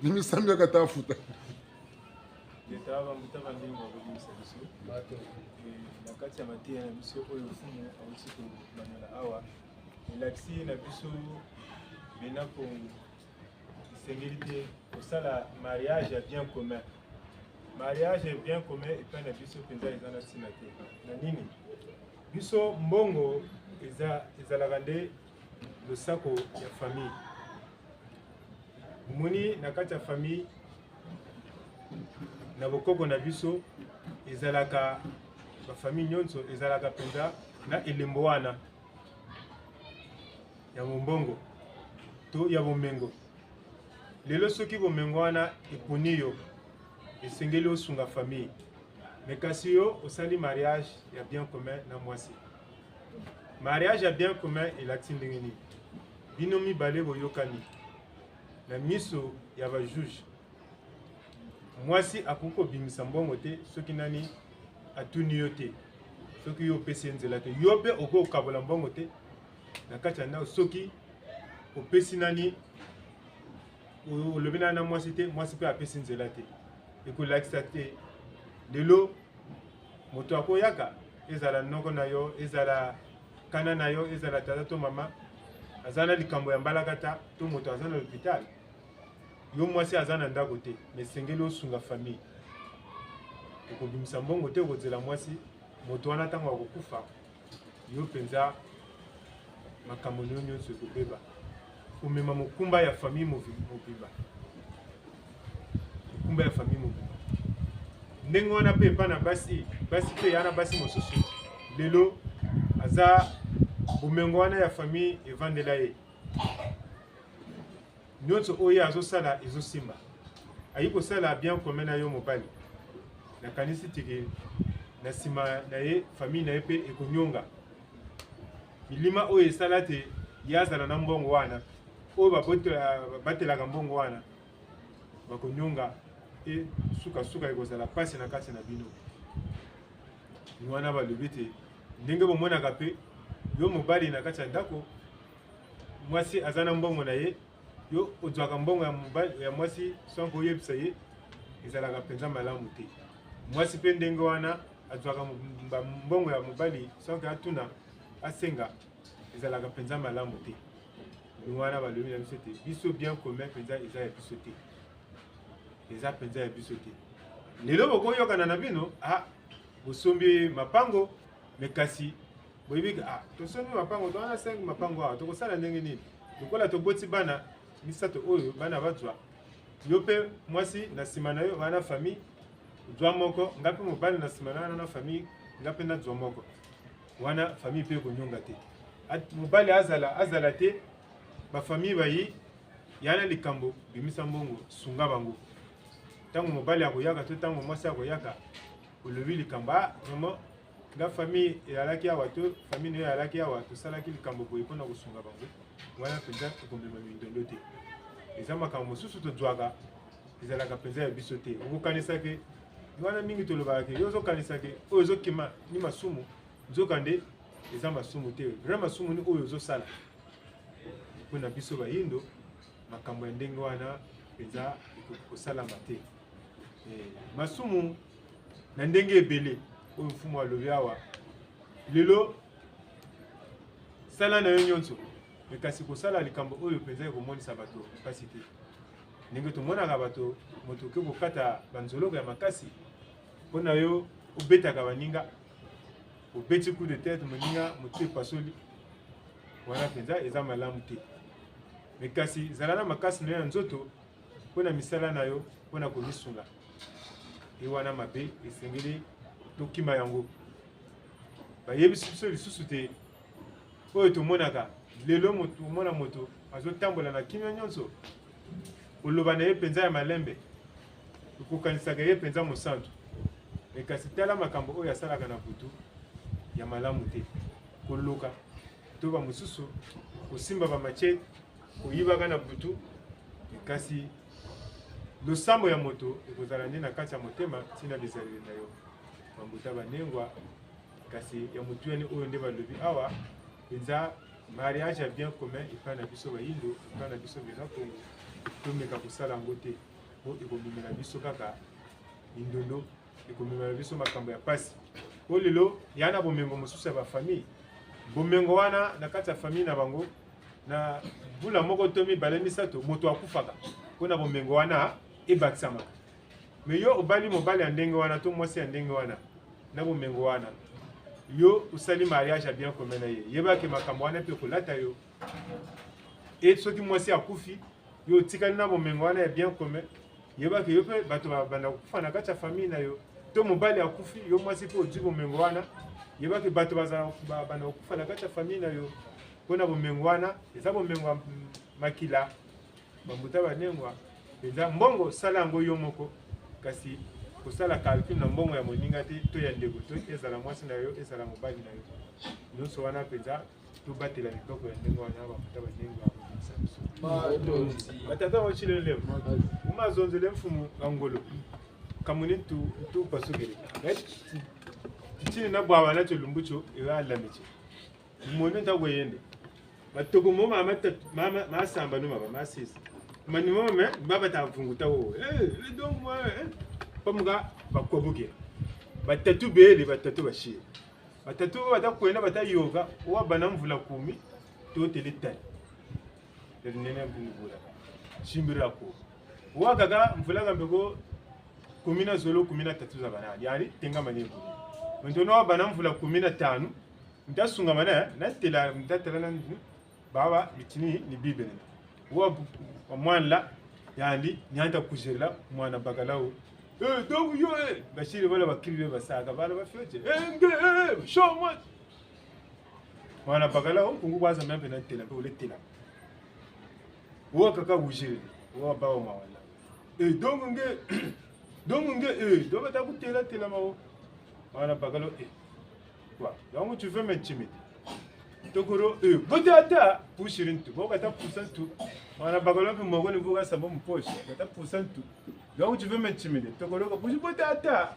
nimisambi akatafuta. Ingeta bambuta bandenge bakobimisa biso na kati ya mateya na biso oyo mfumu awuti kobanola awa elakisi na biso bena kongo esengeli te kosala mariage ya bien commun. Mariage ya bien commun epai na biso mpenza eza na ntina te. Na nini? Biso mbongo eza ezalaka nde losako ya famille. Omoni na kati ya famille na bokoko na biso ezalaka bafamille nyonso ezalaka mpenza na elembo wana ya mombongo to ya bomengo. Lelo soki bomengo wana eponi yo, esengeli osunga famille, me kasi yo osali mariage ya bien commun na mwasi. Mariage ya bien commun elakisi ndenge nini? Bino mibale boyokani na miso ya ba juge. Mwasi akoki kobimisa mbongo te soki nani atuni yo te, soki yo opesi ye nzela te. Yo mpe okoki kokabola mbongo te na kati ya ndako soki opesi nani, olobi nani na mwasi te, mwasi mpe apesi nzela te. Ekolakisa te lelo moto akoyaka, ezala noko na yo, ezala kana na yo, ezala tata to mama, aza na likambo ya mbalakata to moto aza na l'hôpital, yo mwasi aza na ndako te, mais esengeli osunga famille. Okobimisa mbongo te, okozela mwasi moto wana ntango akokufa, yo mpenza makambo na yo nyonso ekobeba. Komema mokumba ya famille mobimba, mokumba ya famille mobimba. Ndenge wana mpe epai na basi, basi mpe ya na basi mosusu lelo aza bomengo wana ya famille evandela ye nyonso oyo azosala ezosimba, ayi kosala bien commun na yo mobali, nakanisi teke na nsima na ye famille na ye mpe ekonyonga milima oyo esala te ye azala na mbongo wana oyo babatelaka mbongo wana bakonyonga e sukasuka ekozala mpasi na kati na bino. Wana balobi te ndenge bomonaka mpe yo mobali na kati ya ndako, mwasi aza na mbongo na ye, yo ozwaka mbongo ya mobali ya mwasi sans koyebisa ye, ezalaka mpenza malamu te. Mwasi mpe ndenge wana azwaka mbongo ya mobali sans atuna asenga, ezalaka mpenza malamu te. Wana balobi na biso te, biso bien commun mpenza eza ya biso te, eza mpenza ya biso te. Lelo bokoyokana na bino, ah, bosombi mapango, me kasi boyebi ah, tosombi mapango, towana 5 mapango awa, tokosala ndenge nini? Lokola toboti bana misato oyo bana bazwa, yo mpe mwasi na nsima na yo wana famille zwa moko, nga mpe mobali na nsima na wana na famille nga mpe nazwa moko, wana famille mpe ekonyonga te. Mobali azala azala te, bafamille bayi yana likambo, bimisa mbongo, sunga bango. Ntango mobali akoyaka to ntango mwasi akoyaka, olobi likambo, ah, vraiment nga famille eyalaki awa to famille nayo eyalaki awa, tosalaki likambo boye mpona kosunga bango, wana mpenza ekomema mindondo te. Eza makambo mosusu tozwaka ezalaka mpenza ya biso te. Okokanisa ke wana mingi tolobaka ke yo ozokanisa ke oyo ozokima ni masumu, nzokande eza masumu te. Vrai masumu ni oyo ozosala. Mpona biso bayindo makambo ya ndenge wana mpenza ekoki kosalama te. Masumu na ndenge ebele oyo mfumu alobi awa lelo, sala na yo nyonso, me kasi kosala likambo oyo mpenza ekomonisa bato mpasi te. Ndenge tomonaka bato, moto okoki kokata banzoloko ya makasi mpo na yo obetaka baninga, obeti coup de tête moninga motu epasoli, wana mpenza eza malamu te. Me kasi zala na makasi na yo ya nzoto mpo na misala na yo, mpo na komisunga. E wana mabe esengeli tokima yango. Bayebisi biso lisusu te oyo tomonaka lelo, moto omona moto azotambola na kimia nyonso, koloba na ye mpenza ya malembe, okokanisaka ye mpenza mosantu, me kasi tala makambo oyo asalaka na butu ya malamu te, koloka to bamosusu kosimba bamachete, koyibaka na butu. Kasi losambo ya moto ekozala nde na kati ya motema ntina bizaleli na yo bambuta banengwa. Kasi ya motuyani oyo nde balobi awa mpenza mariage ya bien commun epai na biso bayindo, epai na biso bena Kongo, tomeka kosala yango te mpo ekomemela biso kaka Mindondo ekomemela biso makambo ya pasi. Po lelo ya na bomengo mosusu ya ba famille. Bomengo wana na kati ya famille na bango na mbula moko to mibale misato moto akufaka mpo na bomengo wana ebakisamaka. Me yo obali mobali ya ndenge wana to mwasi ya ndenge wana na bomengo wana, yo osali mariage ya bien commun na ye, yeba ke makambo wana mpe ekolata yo. E soki mwasi akufi, yo otikali na bomengo wana ya bien commun, yeba ke yo mpe bato babanda kokufa na kati ya famille na yo. To mobali akufi, yo mwasi mpe ozwi bomengo wana, yeba ke bato bazala babanda kokufa na kati ya famille na yo mpo na bomengo wana. Eza bomengo ya makila bambuta banengwa mpenza. Mbongo sala yango yo moko, kasi kosala calcul na mbongo ya moninga te to ya ndeko to ezala mwasi na yo, ezala mobali na yo. Nyonso wana mpenza tobatela miboko ya ndenge wana bambuta banengwa kobimisa biso. Batata bachilele umazonzele mfumu angolo kamuni tu tu pasukele tichini na bwawa nacho lumbucho ewa lamiche mone ntango yende batoko mo mama mama masamba no mama masisi mani mama me baba ta vunguta wo eh donc moi eh pamuka bakwabuke batatu bele batatu bashire batatu batakwenda batayoka wa bana mvula kumi totele tani rinene mvula shimbira ko wakaka mvula kambeko 13 13 za bana yani tenga mane kumi ntono wa bana mvula 15 ntasunga mana natela ntatela na baba bitini ni bibele wa mwana yandi nyanta kujela mwana bakalao eh donc yo eh bashiri bala bakiri basaka bala bafyoje eh nge eh show moi mwana bakalao kungu kwaza mpe natela mpe uletela wa kaka kujela wa bawa mwana eh donc nge donc nge eh donc ta tela mawo mwana bakalao eh quoi donc tu veux m'intimider tokoro eh botata pushirin tu bokata pusan tu mwana bakalo mpe moko ni buka samba mu poche kata pusan tu donc tu veux m'intimider tokoro ko pushi botata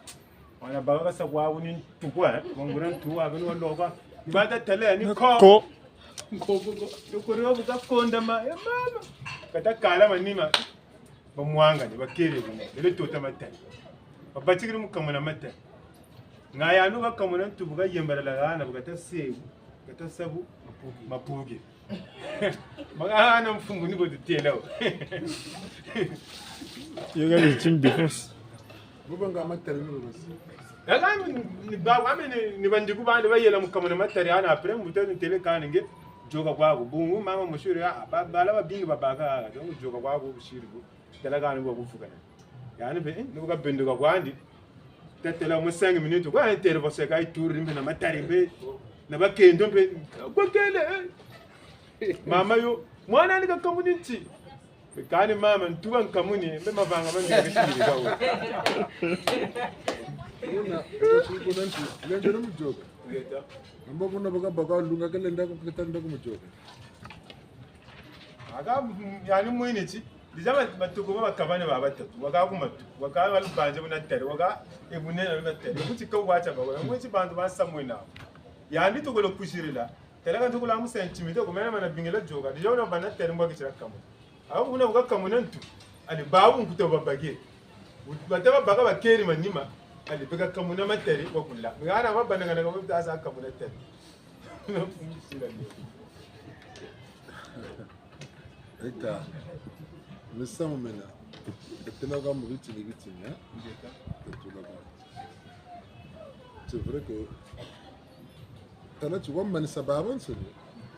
mwana bakalo sa kwa ni tu quoi ngongora tu wa bino loka bata tele ni ko tokoro buka konda ma ya mama kata kala manima bamwanga ni bakere ni lelo tota matani babatikiri mukamuna matani ngayanu bakamuna ntubuka yembalala gana bukata sebu kata sabu mapuge makana mfungu niko tutela yoga légitime défense bobanga matari no basi yaka ni ba wame ni bandiku bandi bayela mukamuna matari ana apre mbuta ntele kana nge joka kwako bungu mama mushuri bala babingi babaka donc joka kwako bushiri bu tela kana bwa kuvukana yani be nuka benduka kwandi tatela mu 5 minutes kwa intervention ka ituri mbe na matari mbe na bakendo mbe kwakele mama yo mwana ni kakamuni nti kani mama ntuba nkamuni mbe mavanga mangekashiri kawo una kuna nti lende no mujoka amba kuna baka baka lunga ke lenda ko ketanda ko mujoka aka yani mwini chi deja matuko ba bakabane ba batatu waka ku matu waka balubanje bunatare waka ebunene bunatare kuti ka wacha ba waka mwini bantu basamwina yandi tokolo kushirila telaka tokolo amu sentimite kumena mana bingela joka deja una banatare mbwa kichira kamu awu kuna buka kamu nantu ali babu nkuta babage bataba baka bakeri manima ali beka kamu na matare wakulla ngana mabana kana kamu asa kamu na tare eka misamu mena etelaka mobitini bitini etulaka c'est vrai que tana ci wammanisa baba nsene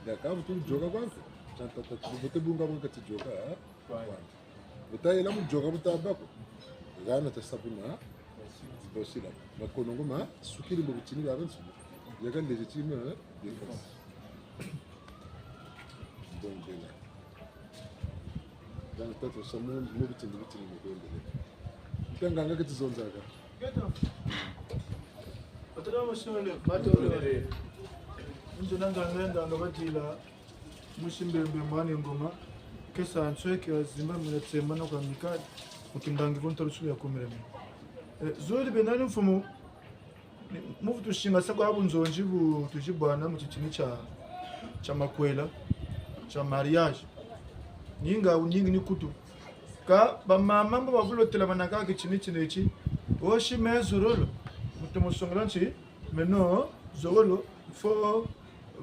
yakavu tu joka kwanza chantata bote bunga bwa kati joka butayela mujoka butabako gana ta sabuna bosila makonongo ma sukiri bo bitini baba nsene yaka légitime défense donc là donc peut-être ça mo mo bitini bitini mo kwendele ntanganga ke tizonzaka Batata bashole batole. Nje nanga nganga batila mushimbembe mwana ngoma kesa ntsweke azimba muletsemba no kwamika mukindangi vontarusu ya kumireme. Zori benani mfumu muvu tushinga sako abunzonji bu tujibwana mu chichini cha cha makwela cha mariage. Ninga unyingi ni kutu ka bamama mbo bavulotela banaka ke chini chinechi. Oshime zurolo mutu musongolo nchi meno zogolo fo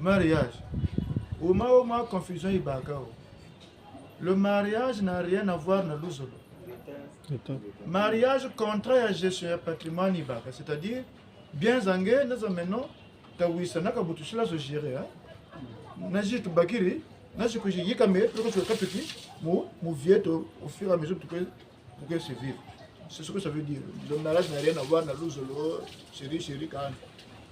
mariage. Uma uma confusion ibaka o. Le mariage n'a rien à voir na luzolo. Mariage contrat ya gestion ya patrimoine ibaka, c'est-à-dire bien zange naza meno tawisa nakabutushila zo gérer hein. Naji tubakiri naji kuji yikame tuko kapiki mu mu vieto au fur et à mesure tuko pour se vivre. C'est ce que ça veut dire. Le mariage n'a rien à voir na luzolo chéri chéri kan.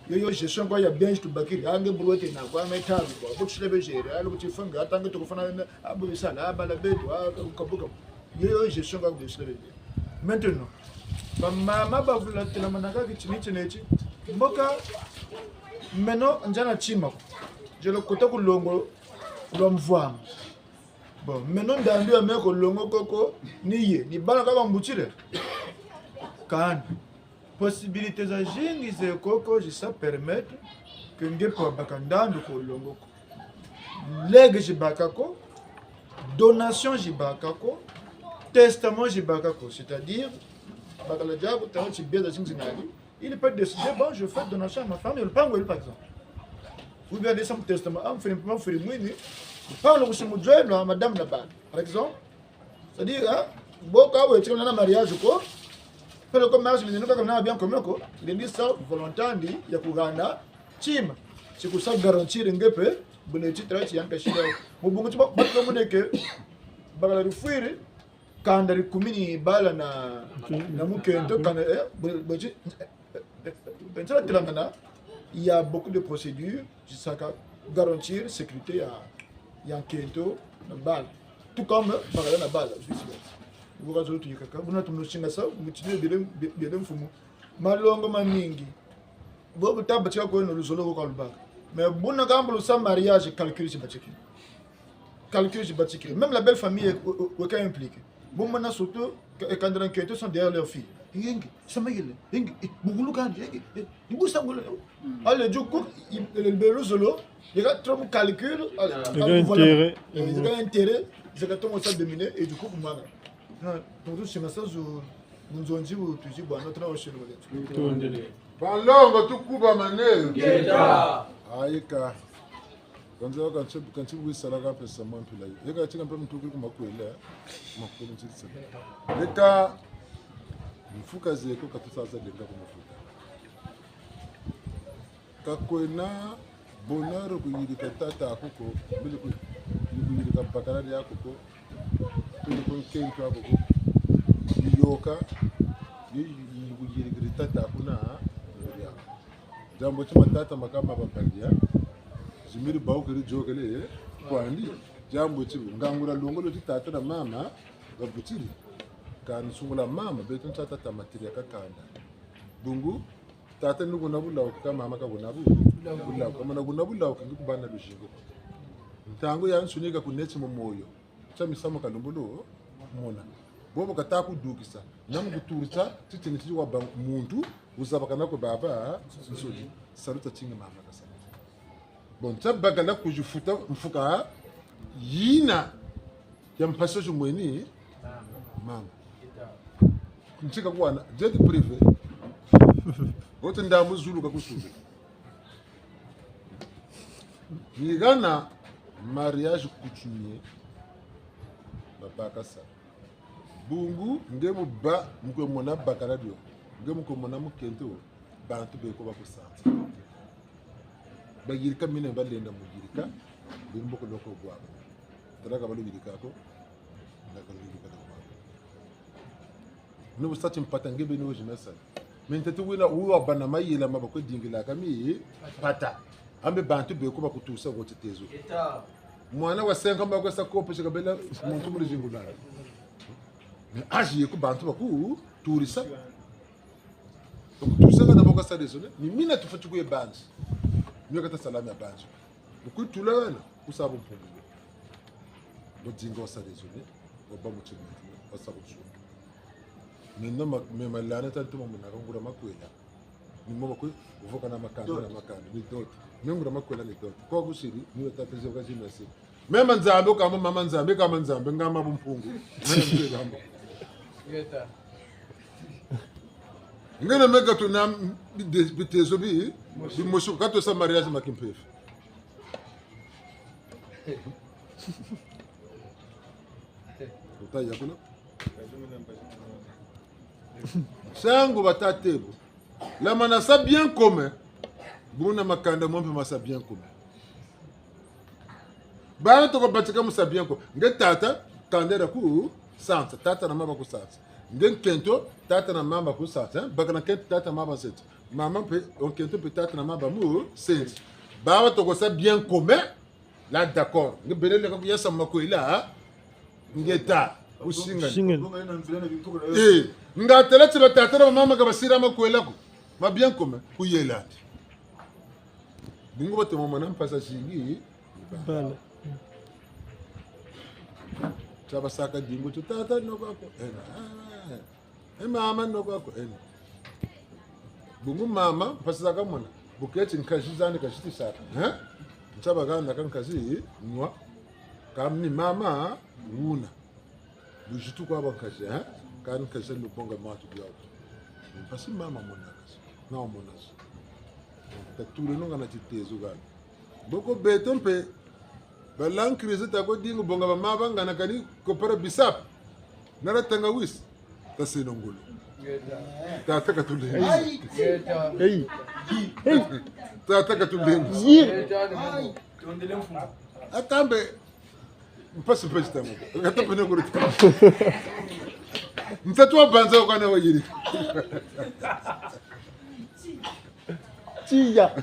Yo yo gestion kwa ya bien tubakiri ange brouette na kwa metalu kwa butushila be gérer alo butifanga atange tukufana abu sala abala betu kabuka. Yo yo gestion kwa butushila be. Maintenant bamama bavulatelama kaka chini chinechi mboka meno njana chima jelo kota kulongo lwa mvwama bon meno ndandu ya meko longo koko ni ye ni bala kaka mbuchile kan possibilité za jingi ze koko jisa permettre que ngepo baka ndandu kolongo ko legue jibakako donation jibakako testament jibakako, c'est-à-dire il peut décider, bon, je fais donation à ma femme, et le pango, par exemple. Ou bien des testament, ah, madame là-bas, par exemple. C'est-à-dire, hein, bon, quand tu as un mariage, quoi, le commerce, mais nous, comme bien commun, quoi, il dit ça, volontaire, il y a Kourana, Tim, c'est pour ça garantir un peu, bon, tu travailles, tu as un cachet, bon, tu vas que, bagala rifuiri, kanda rikumini bala na na mukento kanda il y a beaucoup de procédures jusqu'à garantir sécurité ya ya nkento na bala tout comme bagala na bala vice versa bukazo tuyikaka buna tumushinga sa mutine bele bele mfumu malongo maningi bo butaba chika ko no luzolo ko kalubaka mais buna kambulu sa mariage calcul chibachiki calcul chibachiki même la belle famille est impliquée. Bon maintenant surtout quand les sont derrière leur fille. Yingi, samayele, yingi, bugulu kandi, yingi, ibusa ngolo. Allez du coup, le beluzolo, il y a trop de calcul, il y a intérêt, il y a intérêt, il y a trop de dominer et du coup moi. Non, donc c'est ça munzonzi utuzi bwana tuna oshelo. Balongo tukuba manel. Geta. Aika. Kanzi kanzi kanzi wisala ka pesa mampila. Eka chika mpe mtuku kumakwela. Makwela ntsitsa. Leka mfuka zeko katusaza lenga kumufuka. Kakwena bonheur kuyirika tata akuko mbili kuyirika bakala yakoko. Mbili kunkentu akoko. Yoka yikuyirika tata akuna ya. Jambo chima tata makama bapandia. Zimiri baukiri jokele kwandi jambo chibu ngangura longolo ti tata na mama gabutiri kan sungula mama betu tata tamatiria kakanda bungu tata nukuna bulauka ka mama kabona bu bulauka mana kuna bulauka ngikubana lujingo ntango yansunika kunetsi mumoyo chamisamo kalumbulu mona bobo katakudukisa namukuturisa titini tiwa ba muntu uzabaka nako baba nsudi saluta chinga mama kasana. Bon, tabagala kujifuta mfuka yina ya mpasojo mweni mama nchika kuwana jet privé wote ndamuzulu kakusuza nigana mariage coutumier babaka sa bungu ngemu ba mkwe mona bakala dio ngemu ko mona mukento bantu beko bakusanza bagirika mine balenda mugirika bimboko loko gwabo taraka balubirika ko ndakalubirika gwabo nubu sati mpata ngebe no jimesa men tete wina uwa bana mayela mabako dingila kami pata ambe bantu beko bakutusa go tetezo mwana wa senka mbako sa kopo shikabela muntu muri jingulana mais aji ko bantu baku turisa donc turisa na boko sa raisonner ni mina tufa tukuye banzi miyo kata salami ya banzi ukutulana usabo mpungulo bodinga osa raisonner oba mutima osa kutsuma maintenant me malana tantuma munaka ngura makwela ni mo bakwe uvoka na makanda na makanda ni dot ngura makwela ni dot ko kushiri ni tata je kaji masi mema nzambe kama mama nzambe kama nzambe ngama bumpungu mena mzee gambo Geta. Ngene mega to na bitezo bi bimosu kato sa mariage makimpefe. Utaya kuna? Sango batatebo. La manasa bien commun. Buna makanda mwampe masa bien commun. Bana toko batika musa bien commun. Nge tata kandera ku sansa tata na mama ku sansa. Nge nkento tata na mama ku sansa. Baka na kento tata na mama sensa. Mama pe nkento pe tata na mama mu sensa. Baba toko sa bien commun. Là d'accord. Nge belele ka yasa makoila. Ngeta usinga. Eh, ngatela tsila tata na mama ka basira makwela ko. Ma bien commun kuyela. Bungo bato mama na mpasa shingi. Bala. Tsabasaka dingo to tata nokako. Ena. Eh mama nokako ena. Bungu mama mpasa ka mona. Buketi nkaji zani kashiti saka. Hein? Ntsabaka na kankazi nwa. Kamni mama wuna. Bujitu kwa bankaji hein? Kan kaji lubonga matu biauto. Mpasi mama mona kasi. Na mona. Tatule nonga na titezo gani. Boko beto mpe balankrise tako dingo bonga bama bangana kani kopara bisap nara tangawis taseno ngolo tata katulengi Hey. tata katulengi Tondele mfumo. atambe mpasi mpasi tango katambe ne ngolo mtatu wa banza okana wayiri Tiya.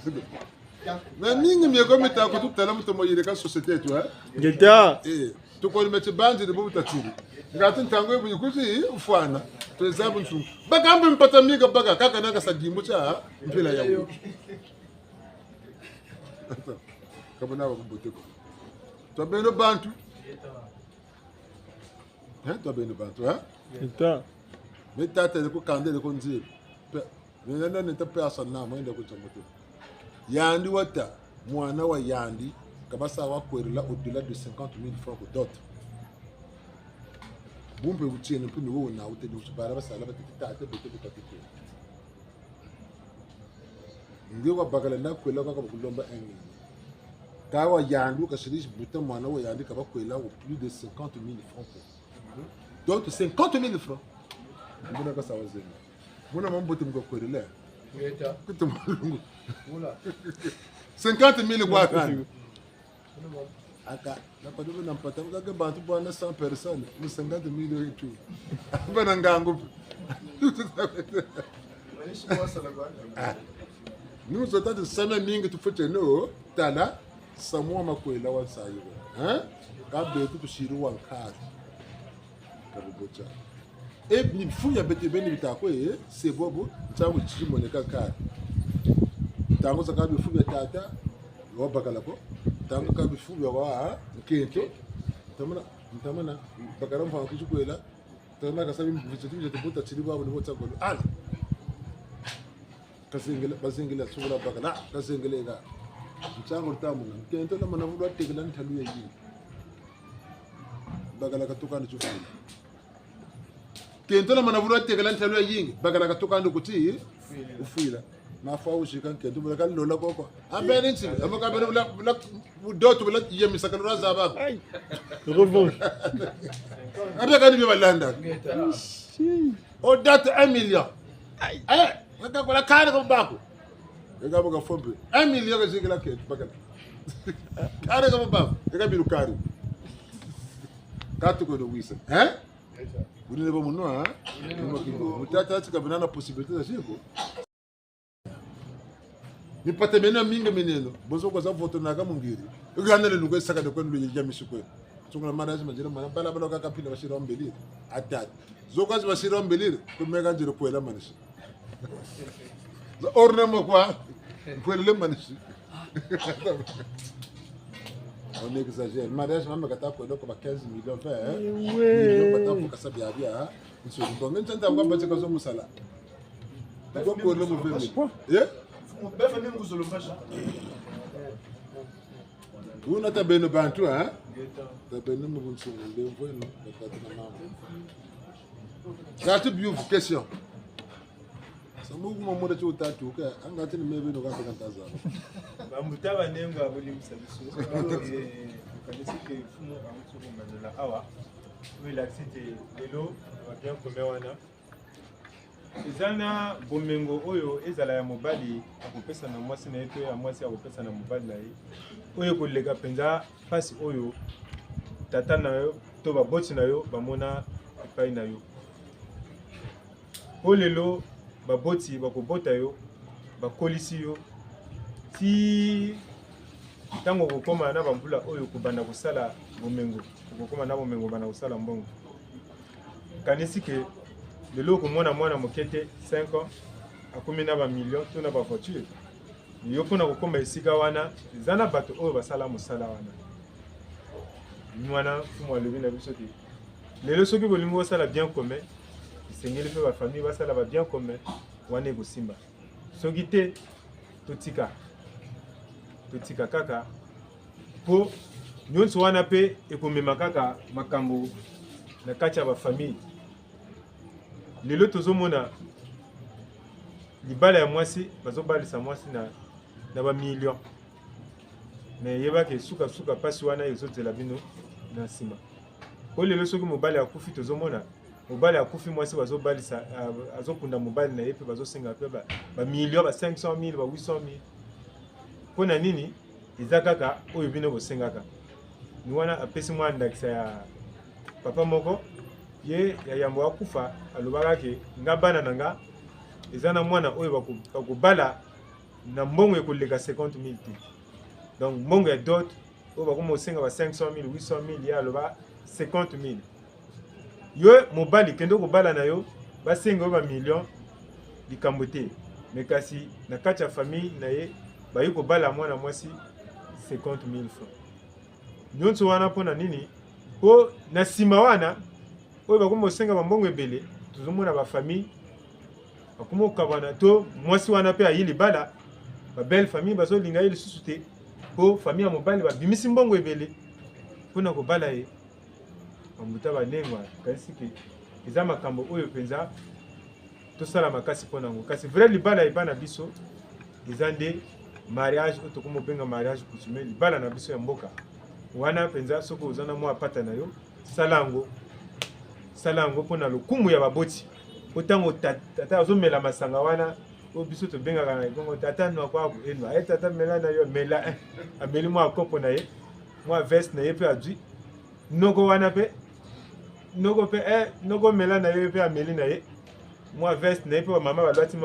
Na mingi mieko mitako tutala mutomo yiri ka société yetu eh Ngeta. Eh, tukolima chibanzi ndipo butatsiri ngati ntango ibu ikuti ufwana twezabu nsu bakambe mpata miga baka kaka naka sadimbo cha mpila yawo kabona bakuboteko twabeno bantu hein twabeno bantu hein Ngeta. metata le kukande le konzile mina nane ta pesa na mwenda kutsamoto yandi wata mwana wa yandi kabasa wa kwerela au-delà de 50 000 francs ko dot bumpe butshene mpe niwo na ute ni bara basala batete tate bete bete nge kwa bakala na kwela kwa kulomba engi kawa yandi ukashirishi buta mwana wa yandi kaba kwela au plus de 50 000 francs donc 50 000 francs mbona kasawa zena mbona mambote mukakwerela kutu malungu 50 000 kwa kani aka napadobe nampata kake bantu bwana 100 personnes mu 50 000 etu bana ngangu nous autant same mingi tufute no tala samwa makwela wa nsayi hein ka betu tushiri wa nkari kabubocha e ni funya bete beni bitako e sebobo ntango chimoneka kari ntango saka bifunya tata wabakala ko ntango ka bifunya wa nkento ntamana ntamana bakala mfa kuchikwela ntamana kasabi mvuze tuje tubuta chiri babo nibo tsakolo ala kasingela basingela sukula bakala kasingela ka ntsango tamuna nkento la mana vulwa tekela nthalu yeyi bakala katukana chufula kento la mana vulwa tekela nthalu yingi bakala katukana kuti ufila mafa ushika nkento bula kalola koko ambene nchi amaka bela bula bula budoto bula yemisa kalora zabako Aïe. Revanche. abe kani be balanda o date 1 million eh ngaka kare ko bako eka boka fombe 1 million ka shikela kento bakala kare ko bako eka biru kare katu ko do wisa hein bunene bo muno ha mutata atika binana possibilité za shiko nipate meno mingi mineno bozo kwa voto naka mungiri ukanele nuko saka de kwenu ya mishiko tsungula mara majira mana bala bala kaka pila bashira mbelire atata zokazi bashira mbelire kumeka njire kwela manishi orne mo kwa kwele manishi on exagère mariage mama kata kwela ko ba 15 millions 20 millions bata fuka sabia bia nso ndonge ntanda kwa bache kazo musala ko kwele mo 20 eh Una tabeno bantu ha? Tabeno mo bunsungu lemvweno bakati na mama. Kati beautiful question. Sambu kuma muda ti utatuka angati ni mebe nokafika ntazama. Bambuta banengo abolimbisa biso. Okanisi ke mfumu auti komandola awa oyo elakisi te lelo babien commun wana eza na bomengo oyo ezala ya mobali akopesa na mwasi na ye to ya mwasi akopesa na mobali na ye, oyo ekoleka mpenza mpasi oyo tata na yo to baboti na yo bamona epai na yo. Mpo lelo baboti bakobota yo, bakolisi yo ti ntango okokoma na bambula oyo kobanda kosala bomengo, okokoma na bomengo obanda kosala mbongo. Kanisi ke lelo okomona mwana moke te 5 ans akomi na bamillion to na bavoiture. Yo mpona kokoma esika wana eza na bato oyo basala mosala wana. Mwana mfumu alobi na biso te lelo soki bolingi bosala bien commun, esengeli mpe bafamille basala ba bien commun wana, ekosimba. Soki te, totika totika kaka, mpo nyonso wana mpe ekomema kaka makambo na kati ya bafamille. Lelo tozomona libala ya mwasi, bazobalisa mwasi na bamillion, me yebaka esukasuka mpasi wana ezozela bino na nsima. Po lelo soki mobali akufi, tozomona mobali akufi, mwasi bazobalisa, azokunda mobali na ye mpe bazosenga mpe bamillion, ba 500 000, ba 800 000. Mpo na nini? Eza kaka oyo bino bosengaka. Ni wana apesi mwa ndakisa ya papa moko ye ya yambo akufa, alobaka ke nga bana na nga eza na mwana oyo bakobala na mbongo ekoleka 50 000 te. Donc mbongo ya dot oyo bakoma kosenga ba 500 000, 800 000, ye aloba 50 000. Yo mobali kende kobala na yo, basenga yo bamillion, likambo te. Me kasi na kati ya famille na ye bayi kobala mwana mwasi 50 000 francs nyonso wana. Mpo na nini? Mpo na nsima wana oyo bakoma kosenga bambongo ebele, tozomona bafamille bakoma kokabwana, to mwasi wana mpe ayi libala, babelle famille bazolinga ye lisusu te, mpo famille ya mobali babimisi mbongo ebele mpona kobala ye. Bambuta banengwa, kanisi ke eza makambo oyo mpenza tosala makasi mpo nango. Kasi vrai libala epa na biso eza nde mariage oyo tokoma obenga mariage coutumier, libala na biso ya mboka wana mpenza. Soki oza na mwa pata na yo, sala yango, sala yango mpona lokumu ya baboti. Po ntango tata azomela masanga wana oyo biso tobengaka na ebongo, tata nwako aku enwa e, tata mela na yo, mela. Ameli mwa kopo na ye, mwa veste na ye mpe azwi noko wana mpe, noko mpe noko mela na ye mpe, ameli na ye mwa veste na ye mpe, bamama balati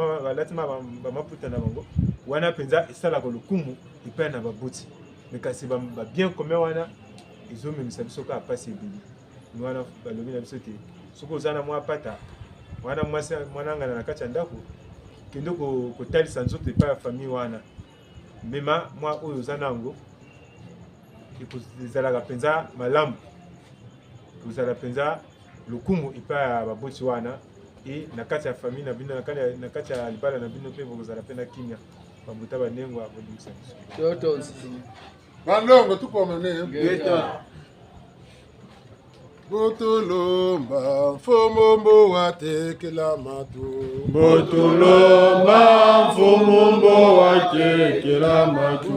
bamaputa na bango wana mpenza, esalaka lokumu epai na baboti. Me kasi babien commun wana ezomemisa biso kaka mpasi ebele. Wana balobi na biso te soki oza na mwa pata wana, mwasi mwana ngana na kati ya ndako, kende kotalisa nzoto epai ya famille wana, mema mwa oyo oza na yango, ezalaka mpenza malamu, kozala mpenza lokumu epai ya baboti wana. E na kati ya famille na bino, na kati ya libala na bino mpe bokozala mpe na kimia. Bambuta banengwa, bolimbisa biso. Bandongo tukomene. Botolomba mfumu mbowa tekela matu. Botolomba mfumu mbowa tekela matu.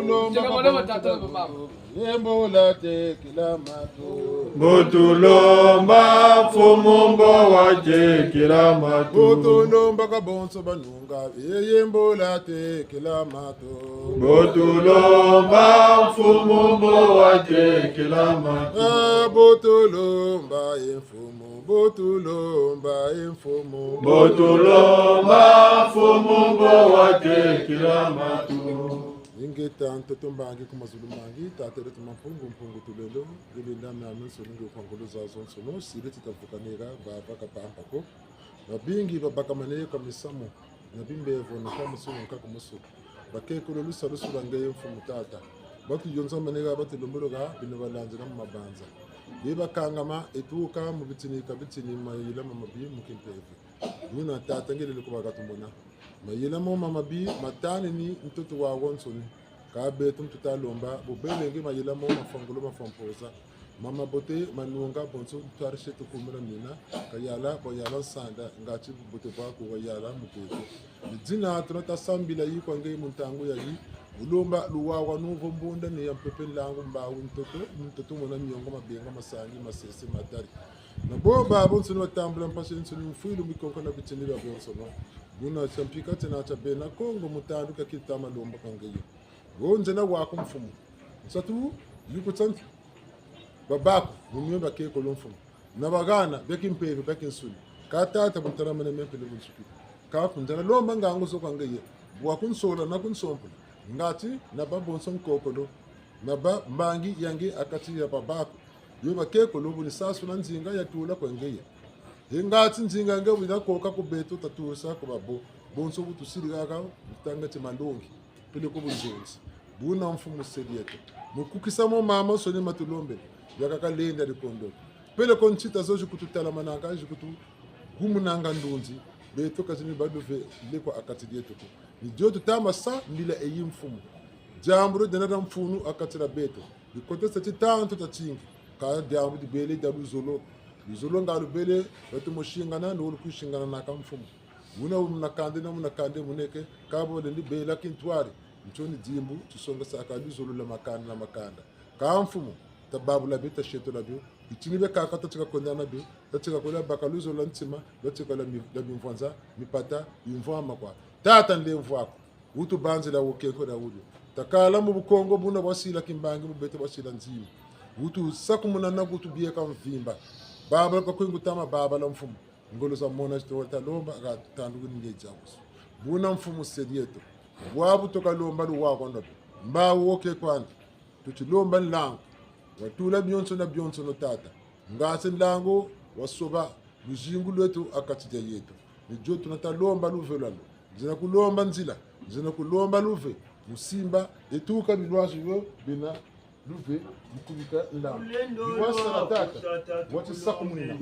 Botolomba yembola tekela matu. Botolomba mfumu mbowa tekela matu. Botolomba kabonso banunga yembola tekela matu. Botolomba mfumu mbowa tekela matu. Botolomba emfumu, botolomba emfumu. Botolomba mfumu mbowa tekela matu. Ingeta ntoto mbangi kumazulu mbangi tatere tumampungu mpungu tulelo gilinda myami nsolungi ukwangulu zazo nsono sili titavukanira bava kapampako babingi babakamane kamisamu na bimbevo nakamusumu nkakumusu bakekolo lusalusu lwangeye mfumu tata batuyonzamaneka batulomboloka bino balanzela mu mabanza bebakangama etuka mu bitinika bitini mayila mamabi mukimpeve nuna tata ngelele kubakatumona mayila mo mamabi matani ni ntoto wawo nsoni kabetu mtutalomba bobelenge mayila mo mafangolo mafampoza. Mama bote manunga bonso twarishe tukumira mina kayala boyala nsanda ngachi bote bwako wayala muketo dzina tunatasambila yi kwange muntangu yayi ulomba luwawa nuvo mbunda ne yampepe langu mbawu ntoto ntoto mona miongo mabenga masangi masese matari na bo babo nsoni batambula mpashe nsoni mfuilu mikonko na bitini bya bonso no buna champika tena cha bena Kongo mutandu kakita malomba kangeyo gonje na wako mfumu satu yukutsanti babako mumyomba keko lomfumu na bagana bekimpeve bekinsuni katata buntaramene mempele bunsuki kakunjana lomba ngango sokwangeye bwakunsola nakunsompola ngati na babonso nkokolo na ba mbangi yange akati ya babako yo bakeko lobu ni sasu na nzinga yatula kwengeye ingati nzinga nge binakoka kubeto tatusa ko babo bonso butusilikaka butanga timandongi pele ko bunzonzi buna mfumu selieto mukukisa mo mama soni matulombe yakakalenda likondo pele ko ntshita zo jikututala mananga jikutu gumunanga ndunzi beto kazini baduve leko akati dieto ko ni dioto tama sa mbila eyi mfumu jambro denara mfunu akatira beto dikote sa tanto ta chingi ka diambu dibele da luzolo luzolo nga lubele batu mushingana no kushingana na kamfumu una munakande na munakande muneke kabo lendi bela kintwari ntoni dimbu tusonga saka luzolo la makanda na makanda kamfumu tababu la beta sheto la bio itini be kaka tatika kondana bio tatika kola bakaluzo la ntima tatika la mimvwanza mipata imvwama kwa tata nde mvwako utu banzi la wokenko la udu takala mu bukongo buna basila kimbangi mubete basila nzima utu sakumunana kutu bieka mvimba baba kwa kwingutama baba la mfumu ngolo za mona chitota lomba akatandu ningejakuso buna mfumu sedieto wabu toka lomba luwako ndobe mbawu woke kwandi tuchilomba nlango watula byonso na byonso no tata ngase nlango wasoba luzingu lwetu akatija yetu nijo tunatalomba luve lwalo nzina kulomba nzila nzina kulomba luve musimba etuka bilwazo yo bina luve mukubika nlango iwasala tata watisakumunina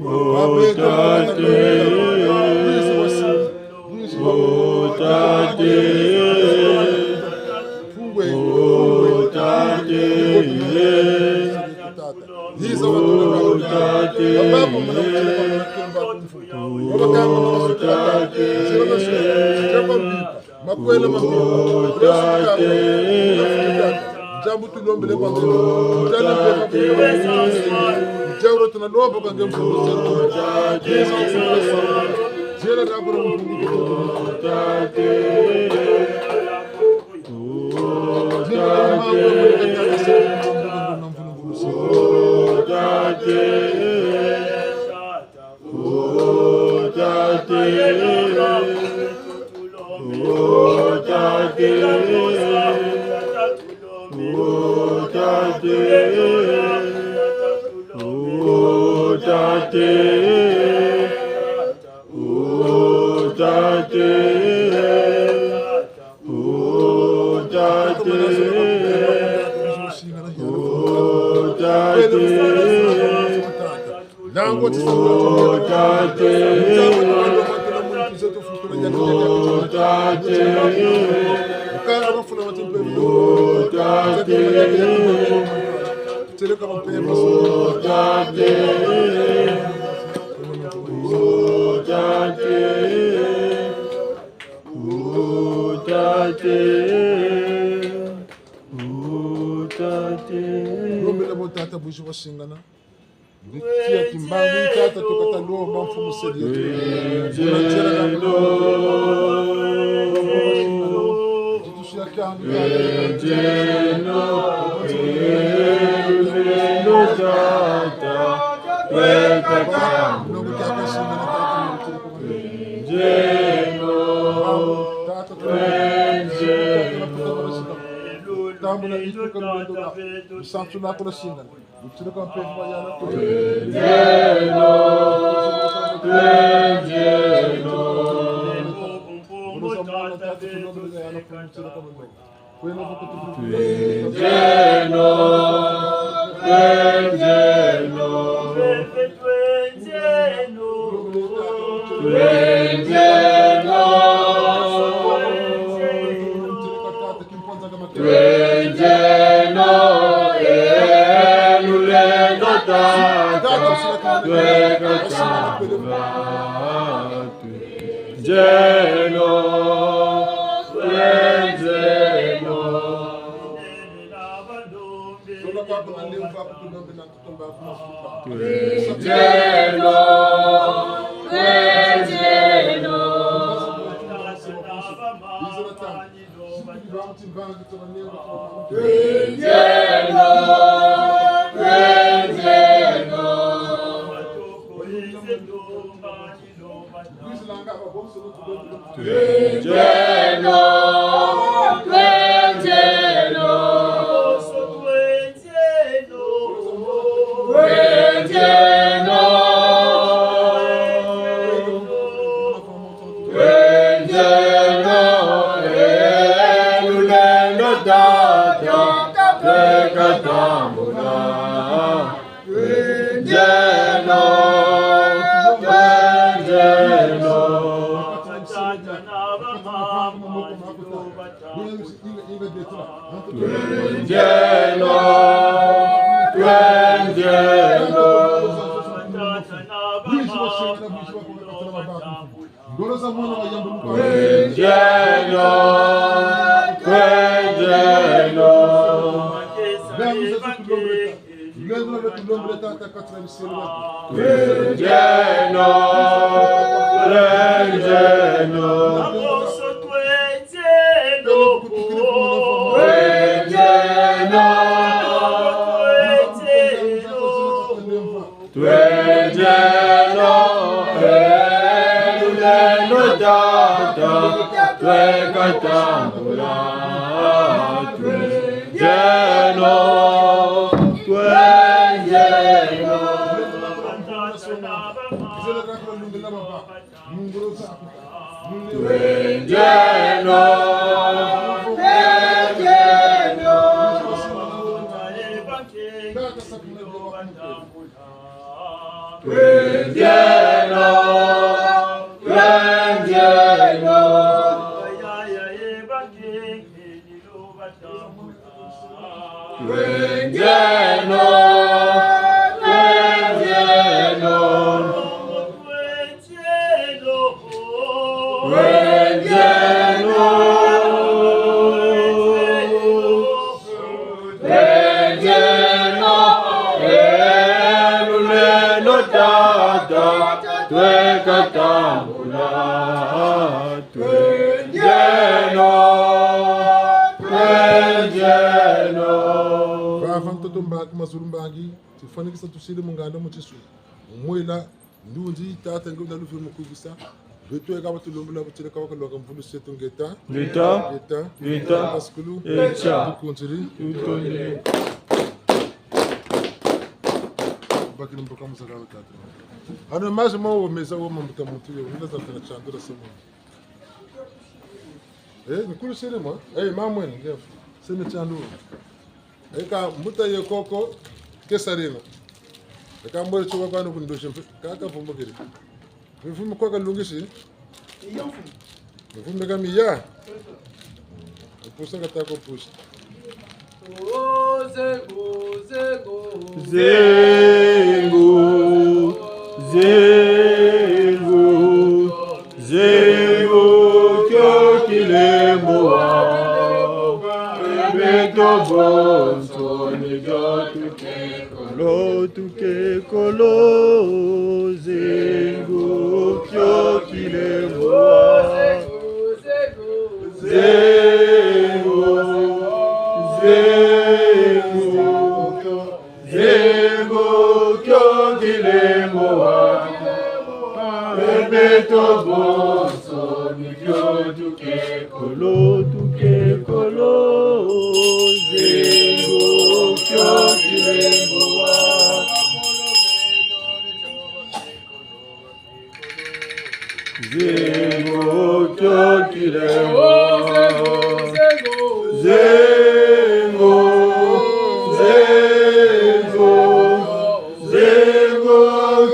Twendelo, twendelo. Twendelo, twendelo. Twendelo, twendelo. Twendelo. Twendelo, elulelo tata, twekatambula. Twendelo, twendelo. Twendelo, twendelo. Twendelo, twendelo. Twendelo, twendelo. Twendelo, elulelo tata, twekatambula. Twendelo, twendelo. Twendelo, twendelo. Twendelo, twendelo. Twendelo, twendelo. Twendelo. Twendelo, elulelo tata, twekatambula. Twendelo, twendelo. Vava mtoto mbaki mazulu mbangi tifanikisa tusile munganda muchisu mwela ndunzi tata ngi unalufi mukubisa betweka batulumbula butshele ka bakaloka mvulu setu ngeta. Ngeta. Ngeta. Ngeta. Paskulu. Echa. Tukunziri. Tutondele. Bakili mboka musaka tata. Ano maji mo wo mesa wo mambuta mutu yo ndaza tena chandura semo. Eh nkulu sele mo. Eh mamwe ngef. Sene chandura. Eka mbuta ye koko kesarina. Eka mbole chuka kwanu kundoshe kaka vumbukiri. Mfumo kwa kalungisi. Mfumo kami ya. Pusa katako pusa. Zengo, zengo, zengo, kyokilemboa. Beto bonso ni tukekolo, tukekolo, zengo, kyokilemboa. Zengo, zengo, zengo, kyokilemboa. Beto bonso ni tukekolo, tukekolo, zengo, kyokilemboa. Zengo, kyokilemboa. Zengo, zengo, zengo,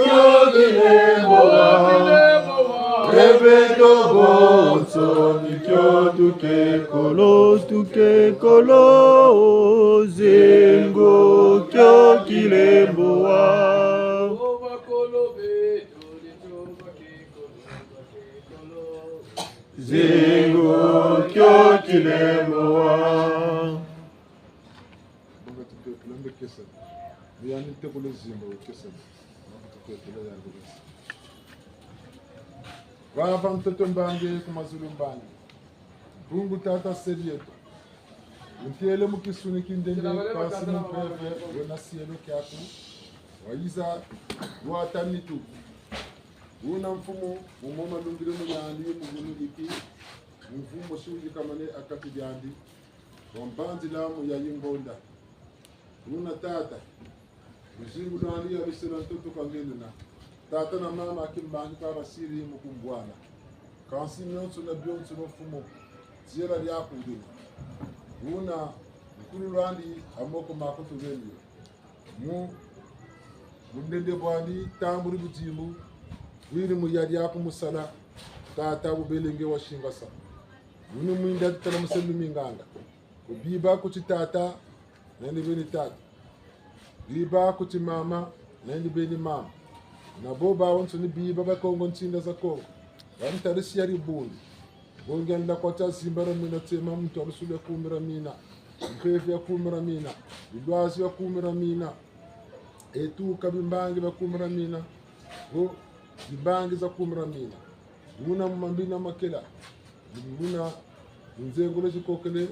kyokilemboa. Rebeto bonso ni kyotukekolo, tukekolo, zengo, kyokilemboa. Zengo, kyokilemboa. Bonga tupe lambe kesa. Muyani tekule zimba wekesana. Makutuketela yandelesi. Vava mtoto mbange kumazulu mbange. Mpungu tata selieto. Untiele mukisuni kindende pasi mumpeve wena sielo kyaku. Wayiza wata mitu. Una mfumu mumoma lungile muyandi mugunu iki. Mfumu shuji kamane akati byandi. Wambanzi lamu ya yingonda. Una tata. Luzingu lwandi ya lusela ntoto kangenuna. Tata na mama akimbangi kabasiri mukumbwana. Kansi nyonso na byonso no mfumu. Ziela lyakundina. Una nkulu lwandi amoko makutubeliyo. Mu bundende bwandi tambuli butimbu wili muyali akumusala tata bubelenge washingasa munu mwinda tutala musendu minganga kubiba kuti tata nandi beni tata biba kuti mama nandi beni mama nabo bawo ni biba bakongo ntsinda za kongo bamtalisi yali bundi bongenda kwata zimbara mina tema mtu alusule kumira mina mpefu ya kumira mina bilwazi ya kumira mina etuka bimbangi bakumira mina bo bimbangi za kumira mina muna mambina makela muna nzengo chikokele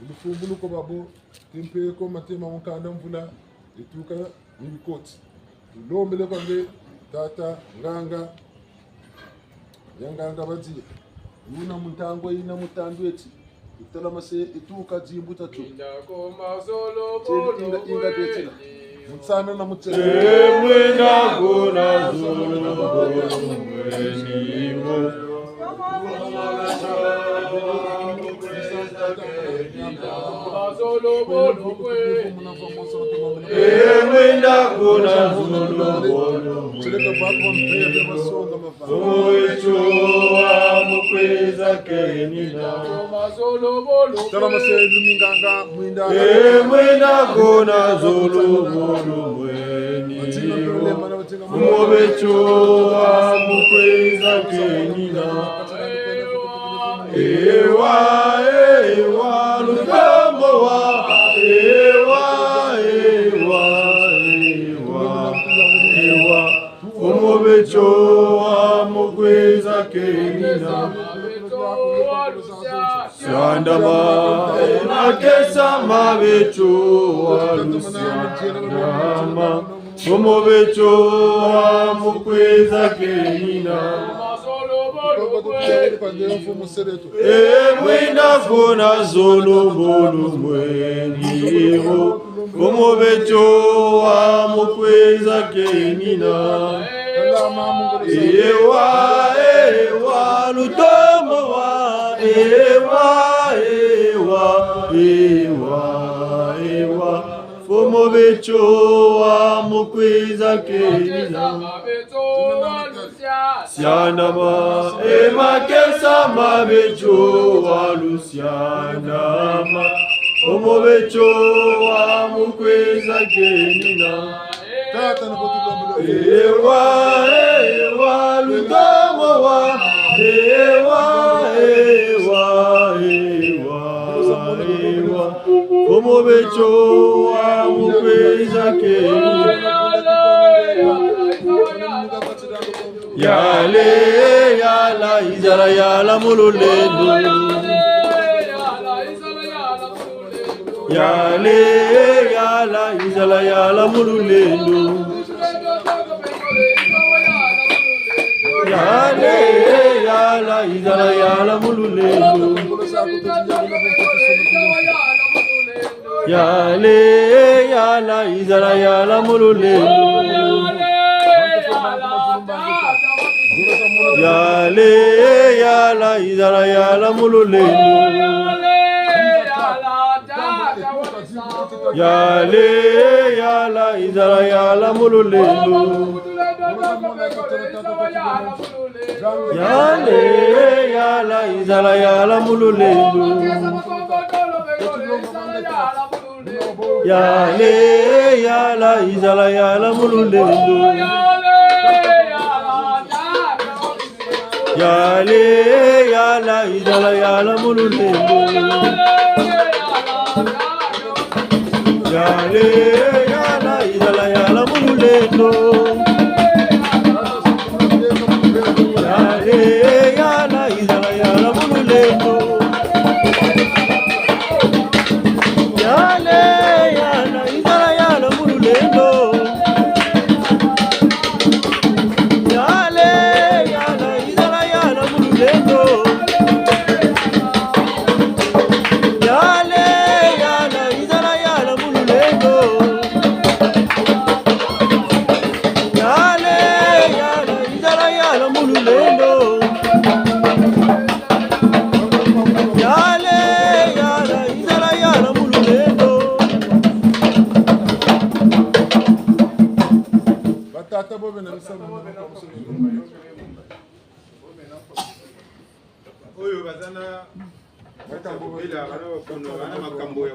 lufumbuluko babo timpeko matema mukanda mvula etuka nibikoti tulombele kwange tata nganga yanganga badziya yuna muntango ina mutandu eti italamase etuka dzimbuta tu inga inga betila mutsana na mutsena Emwena gona zulu mwenimo. Emwena gona zulu Owechowa mukweza kenina. Emwena gona zulu mwenimo. Owechowa mukweza kenina. Ewa ewa lugambo wa ewa ewa ewa ewa omubecho wa mukweza kenina Sandama akesa mabecho wa lusiandama omubecho wa mukweza kenina Emwina funa zulu bulu mweniro omubecho wa mukweza kenina Ewa ewa lutomo wa ewa ewa ewa ewa omubecho wa mukweza kenina Sianama emakesa mabecho wa lusianama omubecho wa mukweza kenina Ewa ewa lutomo wa ewa ewa ewa ewa omubecho wa mukweza kenina Yale yala izala yala mululendo Yale yala izala yala mululendo Yale yala izala yala mululendo Yale yala izala yala mululendo Yale yala izala yala mululendo Yale yala izala yala mululendo Yale yala izala yala mululendo Yale yala izala yala mululendo Yale yala izala yala mululendo Yale yala izala yala mululendo. Yale yala izala yala mululendo. Yale yala izala yala mululendo. Yale yala izala yala mululendo. Yale yala izala yala mululendo. Yale yala izala yala mululendo. Yale yala izala yala mululendo. Batata bobe na misamu. Oyo baza na kobela, bana bakono, bana makambo ya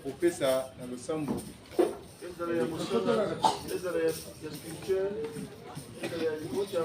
kopesa na losambo. Ezala ya mosala, ezala ya spirituel, ezala ya libota.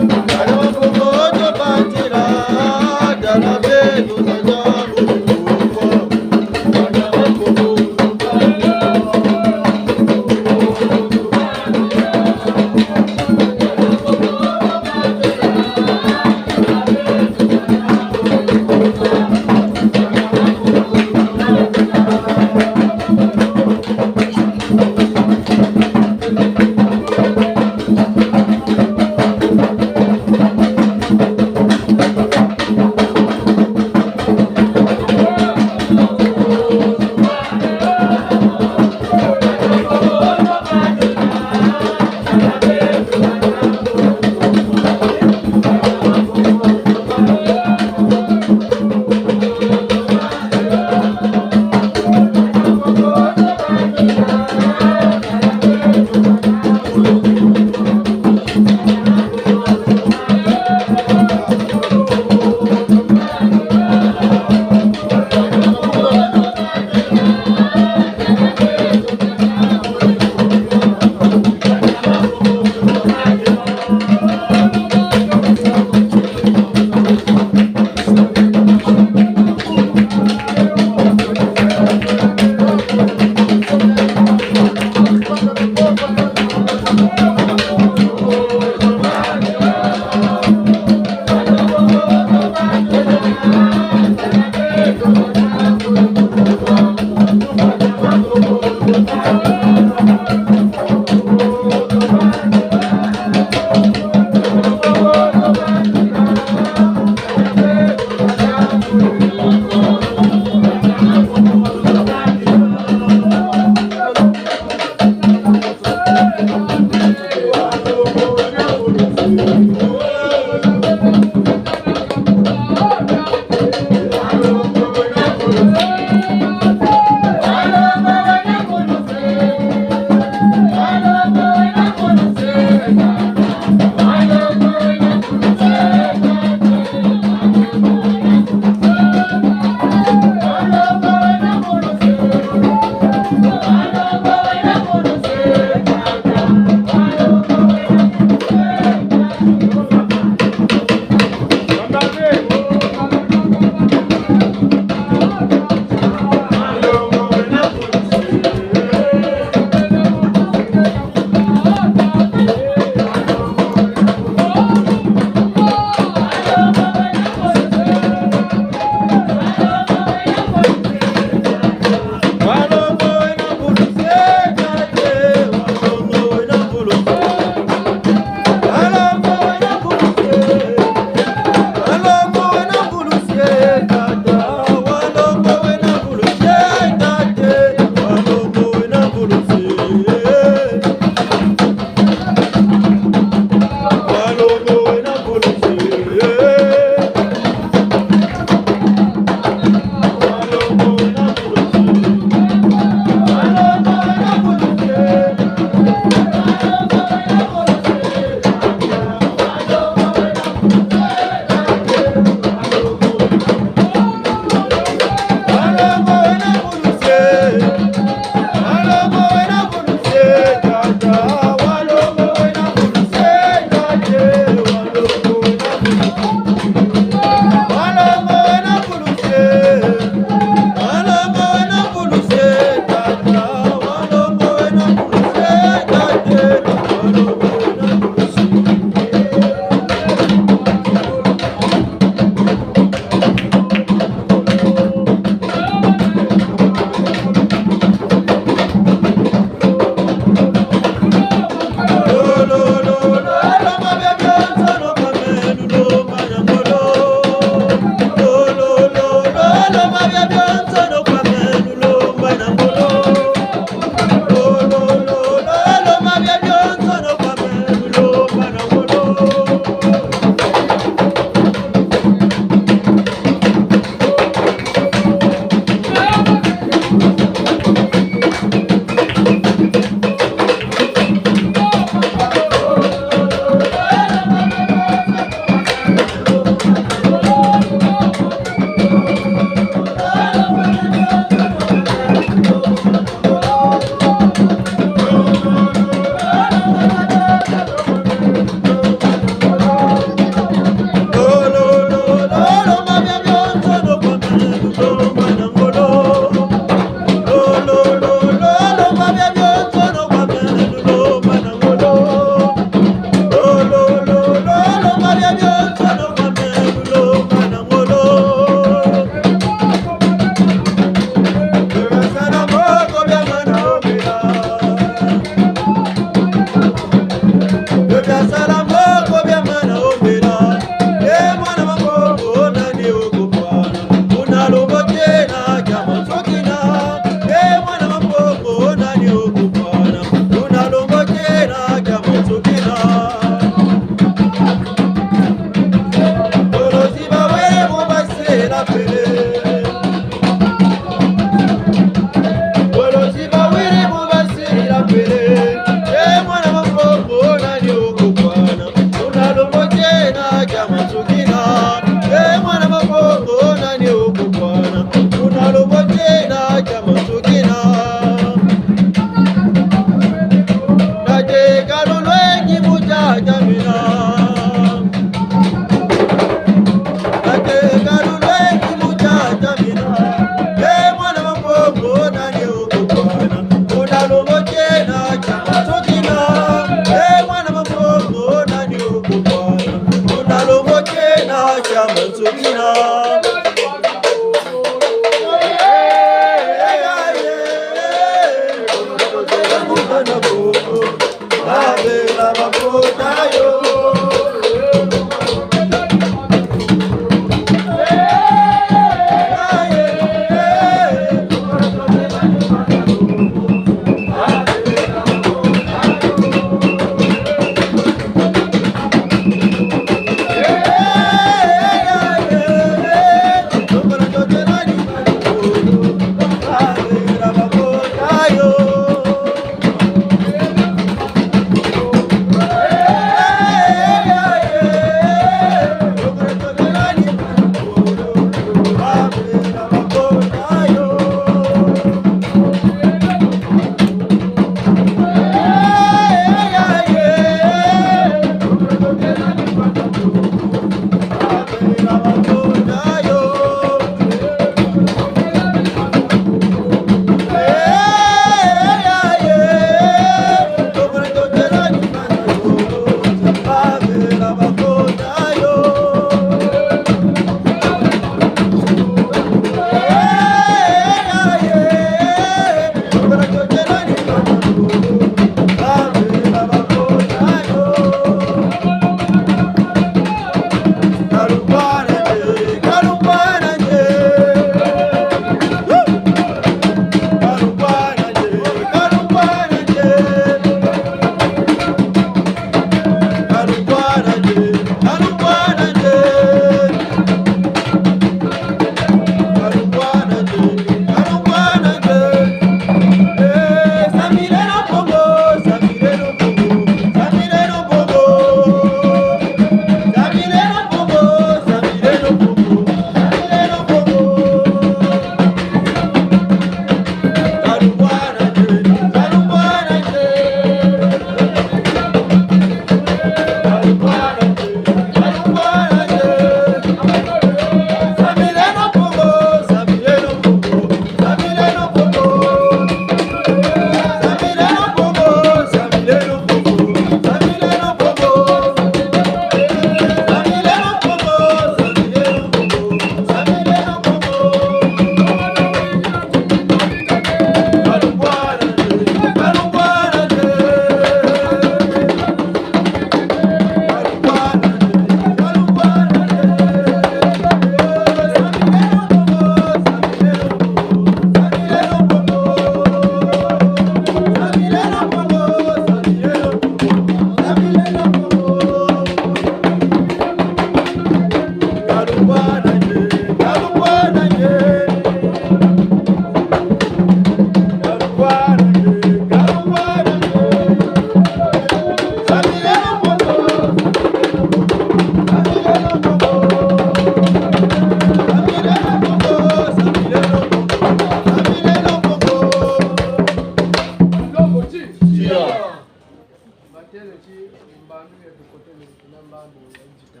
mbambo ya mvita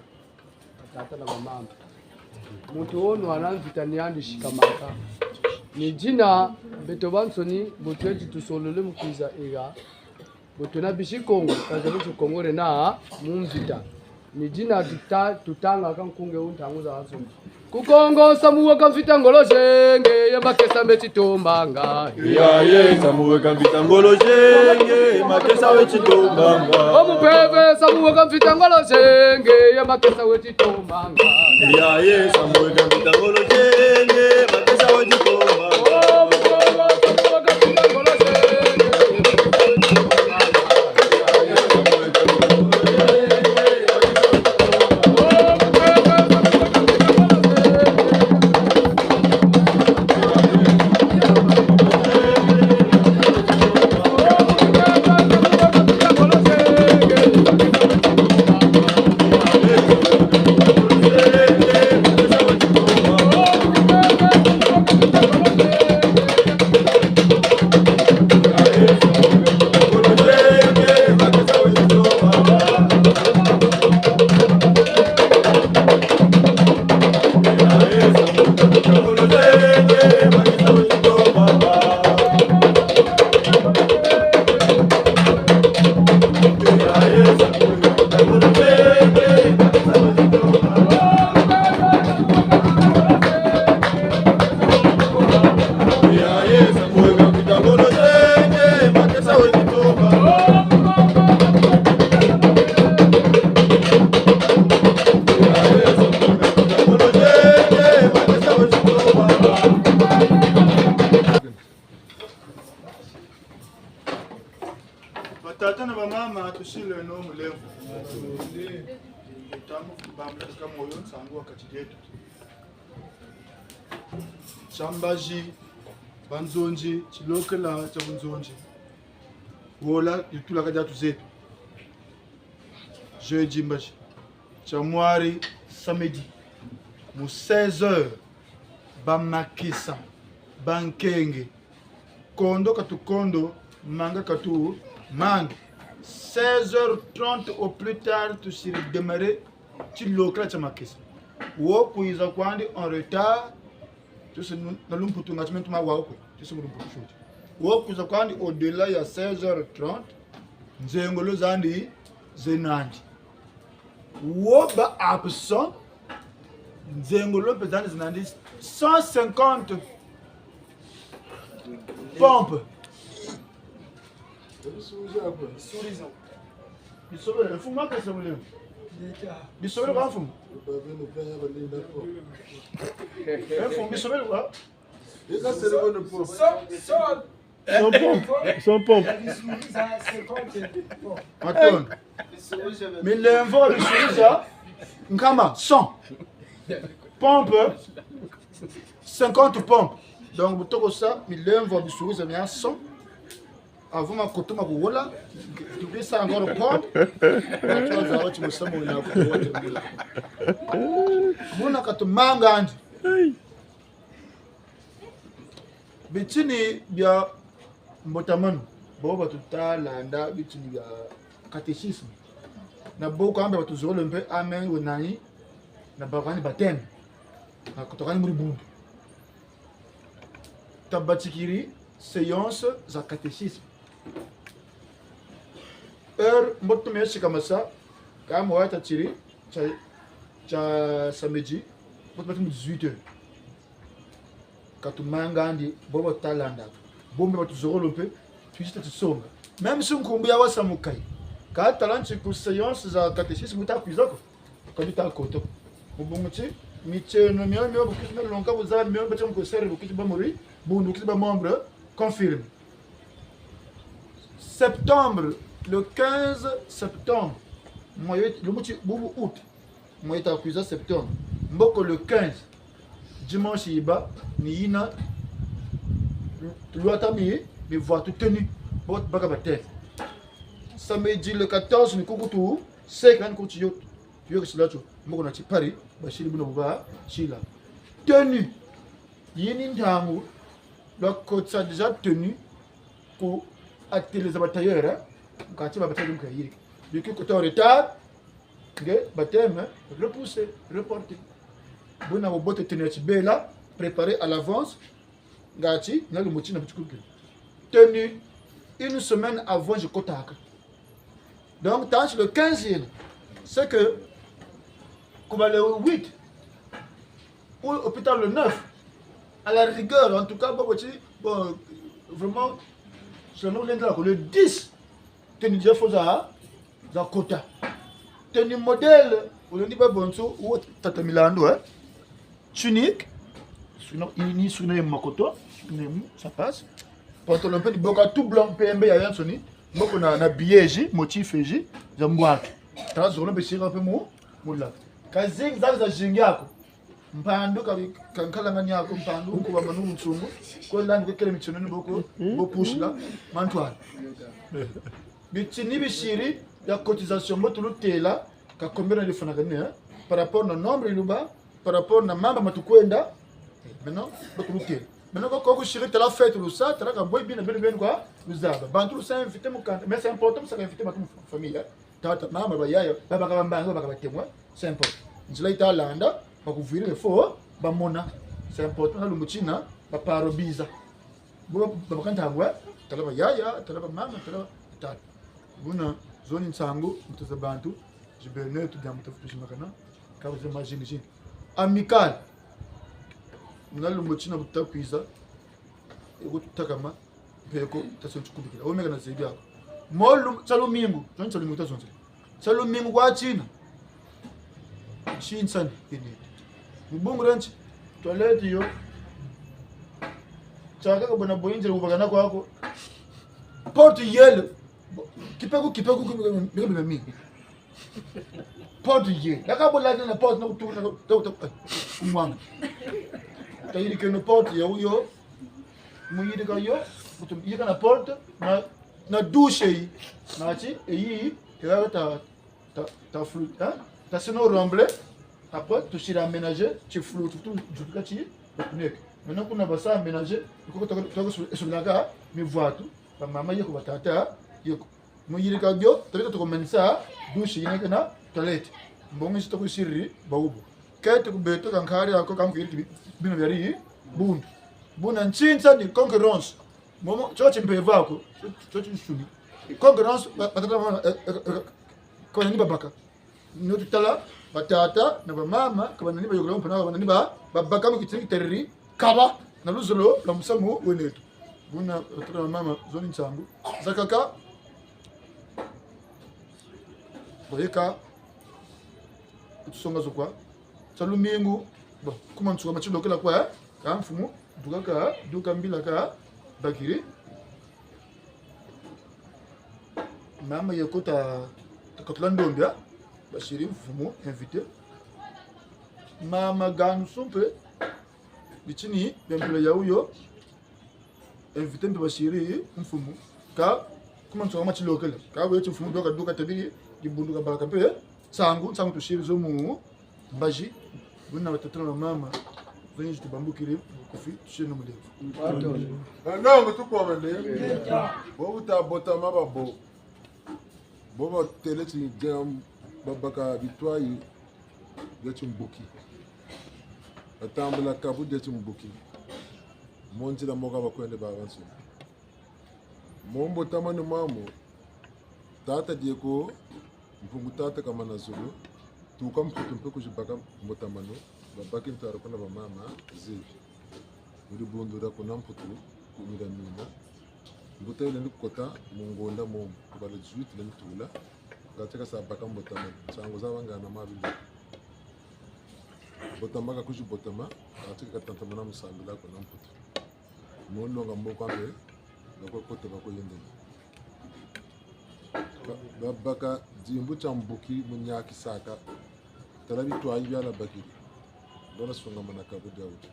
batata na bamama muntu ono ana mvita ni andi shikamaka ni jina beto bansoni botwetu tusolole mukwiza ega botwena bishi kongo kaza bishi kongore na mumvita ni jina tutanga kankunge untangu za bansoni kukongo samuwe kamvita ngolo shenge yemakesa mechitombanga Yaye samuwe kamvita ngolo shenge makesa wechitombanga omupeve samuwe kamvita ngolo shenge yemakesa wechitombanga Yaye samuwe kamvita ngolo shenge makesa wechitombanga Omukongo samuwe kamvita ngolo shenge yemakesa wechitombanga Omupeve samuwe kamvita ngolo shenge. Batata na bamama tushile no mulevu tamu bamulaka moyo nsangu wakati yetu chambaji banzonji chilokela cha bunzonji wola litulaka diatu zetu jeudi mbaji chamwari samedi mu 16h bamakisa bankenge kondo katukondo manga katu manga 16h30 au plus tard tusiri démarrer chilokela cha makisa wo kuiza kwandi en retard tusi nalumputu ngati mentuma wakwe tusi mulumputu shuti wo kuiza kwandi au delà ya 16h30 nzengo lo zandi zenandi wo ba absent nzengo lo mpe zandi zenandi 150 pompe bisobele mfumu akese mulemu bisobele kwa mfumu mfumu bisobele kwa Son pompe. matoni milemvo bisuliza nkama 100 pompe 50 pompe donc butokosa milemvo bisuliza mia 100 avant makoto makowola tubisa encore pompe atwazawo chimusamona kuwotemula muna katumanga andi bitini bya mbotamano bo bato talanda bitini bya catéchisme na boko ambe bato zolo mpe amen wenani na bakani bateme na kotokani muri bundu tabatikiri séance za catéchisme heure mbotume yeshikamasa kama wata tiri cha cha samedi mbotume mu 18 heures katumanga andi bo batalanda bombe bato zolo mpe tuisita tusonga même si nkumbu ya wasamukai katala ntsiku séance za catéchisme utakwizako kabita koto mubunguti micheno mio mio bukisi melonka buzaba mio bacha mukosere bukisi bamuri bundu bukisi ba membre confirme septembre le 15 septembre moye lumuti bubu août moye takwiza septembre mboko le 15 dimanche yiba ni yina tulwata mi mi voiture tenue bot baka batete samedi le 14 ni kuku tu sek nan kuku yo yo sila cho mboko na chi Paris bashili buno buba shila tenue yini ntangu la kotsa déjà tenue ku ateleza batailleur kati ba batailleur mukayiri biki kota en retard Nge baptême repoussé, reporté. Bona bobote tenue tshibela préparé à l'avance ngati na lumuti na bitukukila. Tenue une semaine avant je kotaka. Donc tant le 15 c'est que comme le 8 ou hôpital le 9 à la rigueur en tout cas bon, bon vraiment selon le 10 tenue déjà faut za za kota. Tenue modèle olondi ba bonso ou tata milando hein. Tunique sinon ini suna ye makoto nemu ça passe. Pantalon pe boka tout blanc PMB ya yansoni moko na na billet motif eji za mbwake. Tala zolo pe sira pe mo mula. Kazingi za za jingi yako. Mpando ka kankalanga nyako mpando uko ba manu mtsungu ko landi ko kele michono boko bo push la mantwala. Bitini bishiri ya cotisation mo tulutela ka combien de francs hein par rapport na nombre iluba par rapport na mamba matukwenda maintenant batulutela. Maintenant quand ko shiri tala fête lu ça tala ka boy bien bien bien quoi luzaba. Bantu lu ça invité mo mais c'est important ça invité ma famille tata mama ba yaya baba ka bambanga baba ka témoin c'est important. Nzila italanda bakuvira le faux bamona c'est important na lumuchina ba parobiza. Bo bakanta ngwa tala ba yaya tala ba mama tala tata. Buna zone nsangu mutaza bantu jibene tu jamu tafutu makana ka ba jini jini. Amical na lumuchina butakwiza ekutakama mpeko tasonchukubikira omeka na zebi yako. Molu tsalumingu zone tsalumingu tazonze. Tsalumingu kwa china. Chinsani ini. Mbungu ranchi toilet yo. Chaka ka bona boyinjira kubakana kwako. Porte yele. Kipeku kipeku kipeku mi. Porte yele. Laka bola na porte na kutu na kumwanga. Tayiri ke no porte yo yo. Muyiri ka yo. Kutu yika na porte na na douche yi. Na chi eyi ta ta ta ta flou hein. Ta seno remblai. Après, tu suis aménagé, tu flou tout tout tout tu tu Maintenant qu'on a ça aménagé, il faut que tu sur la gare, mais vois tout. Ta maman yeko batata, yeko. Mo yirika bio, tu tu commences ça, douche yineka na toilette. Mbongo sito ku sirri baubo. Kete ku beto kankari ako kam kiri bino byari bundu. Buna nchinsa ni concurrence. Momo chochi mpeva ko, chochi shuni. Concurrence batata kwa ni babaka. Notutala batata na bamama kabanani bayokula mpana kabanani ba babaka mu kitiri terri kaba na luzolo la musamu wenetu. Buna batata mama zoni nsangu. Zakaka boyeka tusonga zokwa. Tsalumingu bon kuma ntsuka machilokela kwa ka mfumu duka duka mbila ka bakiri. Mama yekota katula ndombia bashiri mfumu invité. Mama gansu mpe bichini bempela yauyo invité mpe bashiri mfumu ka kuma ntsuka machilokela ka wetu mfumu duka duka tabiri dibunduka baka mpe sangu sangu tushiri zomu mbaji buna batata na mama venye tubambukire kofi tushiri no mulevu. Nongo tukomele. Bo buta botama babo. Bo ba tele ti jam babaka bitwayi de chumbuki. Batambula kabu de chumbuki. Monzi la moka bakwende ba banso. Mombo tamani mamo. Tata dieko mpungu tata kama na zulu. Tuka mputu mpe kujibaka mbotamano. Babaki mtaro kuna ba mama zivi. Uri bundura kuna mputu kumira mina. Mbuta ile ndikota mungonda mo kubala 18 le mtula. Gateka sa baka mbotamano. Tsango za bangana mabili. Botama ka kuju botama, gateka katantamana musambila kuna mputu. Molonga mboko ambe bakokota bakoyendela. Babaka dimbu chambuki munyaki saka. Tala bitwayi byala bakiri. Bona sunga manaka budaudi.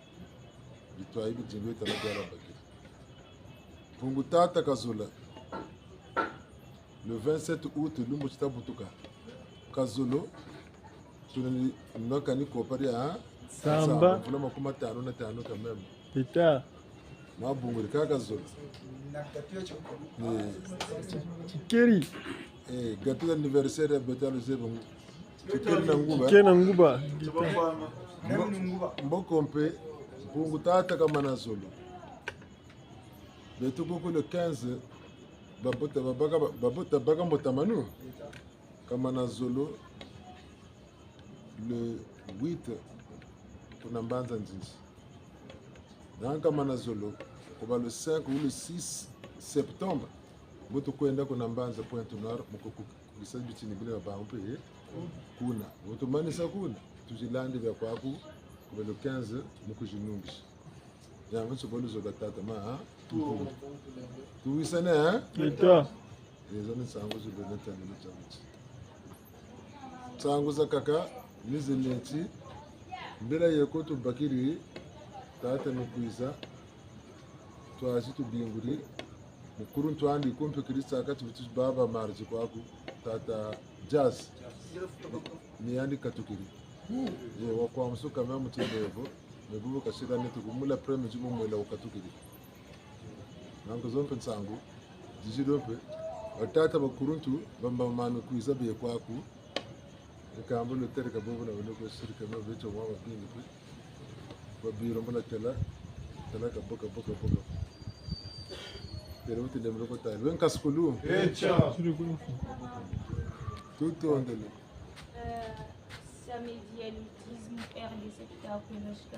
Bitwayi bijimbe tala byala bakiri. Pungu tata kazula. Le 27 août lumbu chitabutuka. Kazolo tunani nokani kopari ha Samba. Mvula 55 quand même. Pita. Mabunguri kaka zolo. Chikeri. Eh, gâteau d'anniversaire ya Betalo Zebongo. Kikeli na nguba. Kikeli na nguba. Mboko mpe mpungu tata kama na zolo. Betu koko le 15 babota babaka babota baka mbota manu kama na zolo le 8 kuna mbanza nzinzi. Nanka na zolo kuba le 5 ou le 6 septembre mutu kwenda kuna mbanza Pointe Noire mukukisa bitini bile babangu mpe kuna mutumanisa kuna tuzilande vya kwaku kuba le 15 mukujinungisha yango nsoboluzo batata ma tuwisane ha Eta. ezo ni nsangu zilonetani lutsakuti nsangu za kaka nizinetsi mbila yeko tubakiri tata nukwiza twazi tubinguri mukuru ntwandi kumpikiri tsaka tubitu baba marji kwaku tata jazz niyandi katukiri ye wakwamusuka mea mutindevo mebubu kashira netukumula preme jumumwela ukatukiri nanko zompe nsangu dijidompe batata bakuruntu bamba kwiza biye kwaku ekambo lutereka bobo na bone kwesirika no becho mwa babingi pe babiro mbola tela tela ka boka boka boka tele uti lemro ko tale wen kaskulu Echa. tutondele. Samedi ya RDC takwenda kushika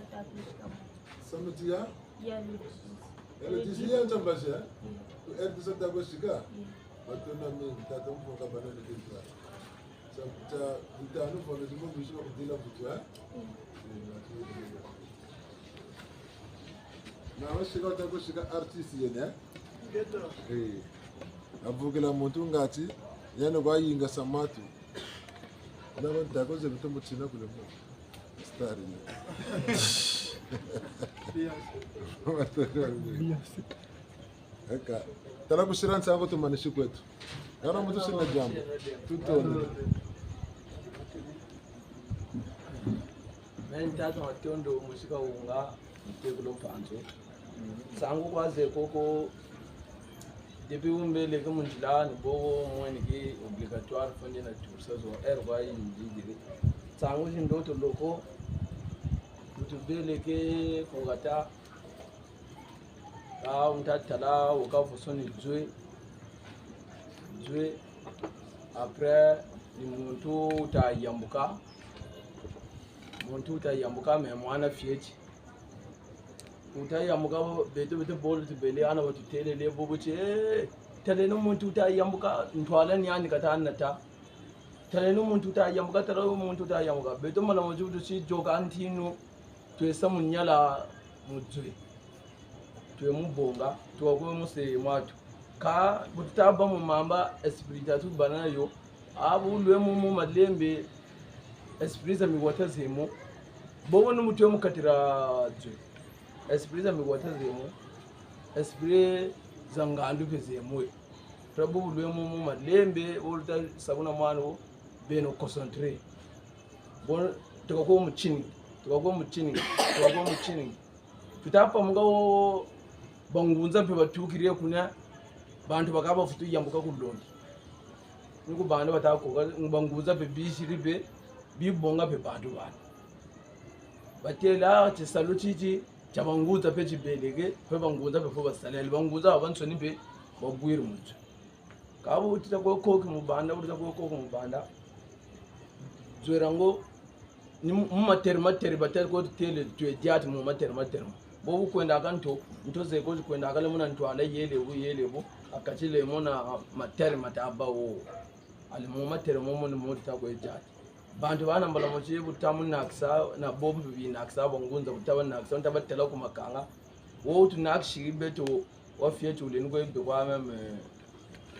Samedi ya ya le 10. Le 10 ya njambaje RDC takweshika batona mingi tata mfonga banane kinta ta itano fona zimo bisho kudila butu ha na washika utakushika artist yene eh avukela muntu ngati yane kwayinga samatu nabantu takoze bitombo tsina kule mo star ni eka tala kushira nsango tumanishi kwetu kana muntu sina jambo tutone. Men tata matondo musika unga mtekulo mpanzo sangu kwaze koko depuis umbeleke munjila ni bobo mwene ke obligatoire fonde na tursa zo er kwa yinjigire sangu shindoto loko mutubeleke kongata ka untatala ukavusoni dzwe dzwe après ni muntu utayambuka muntu utayambuka me mwana fiechi utayambuka beto beto bolu tubele ana batutelele bobo che tale no muntu utayambuka ntwala ni ani kata anata tale no muntu utayambuka tale no muntu utayambuka beto mala mojudu si joka antinu twesa munyala mudzwe tuwe mubonga tuwakwe muse mwatu ka bututaba mumamba esprit atu banayo abulwe mu malembe esprit za miwata zemo bobo n'umutwe mukatira dzwe esprit za miwata zemo esprit za ngandu pe zemwe trabulwe mu malembe boluta sabuna mwana beno concentré bon tukako muchini tukako muchini tukako muchini tutapa mugabo bangunza mpe batukiriye kuna bantu bakaba futu yambuka kulondi niko bantu batakoka bangunza pe bishiri pe bibonga pe bantu bana batela chisalo chichi chabangunza pe chibeleke pe bangunza pe fo basalele bangunza abantsoni pe bagwira mutwe kabo utita ko koki mubanda utita ko koki mubanda dzwerango ni mumateri materi bateri ko tele twe jati mu materi materi bobu kwenda akanto ntoze ko kwenda akale muna ntwala yelebu yelebu akachile muna materi mataba wo ali mu materi mo mu mota ko jati bantu bana mbala mo chibu tamu naksa na bobu bi naksa bongunza butaba naksa ntabatela ku makanga wo tu nakshi beto wa fietu le ngo be kwa meme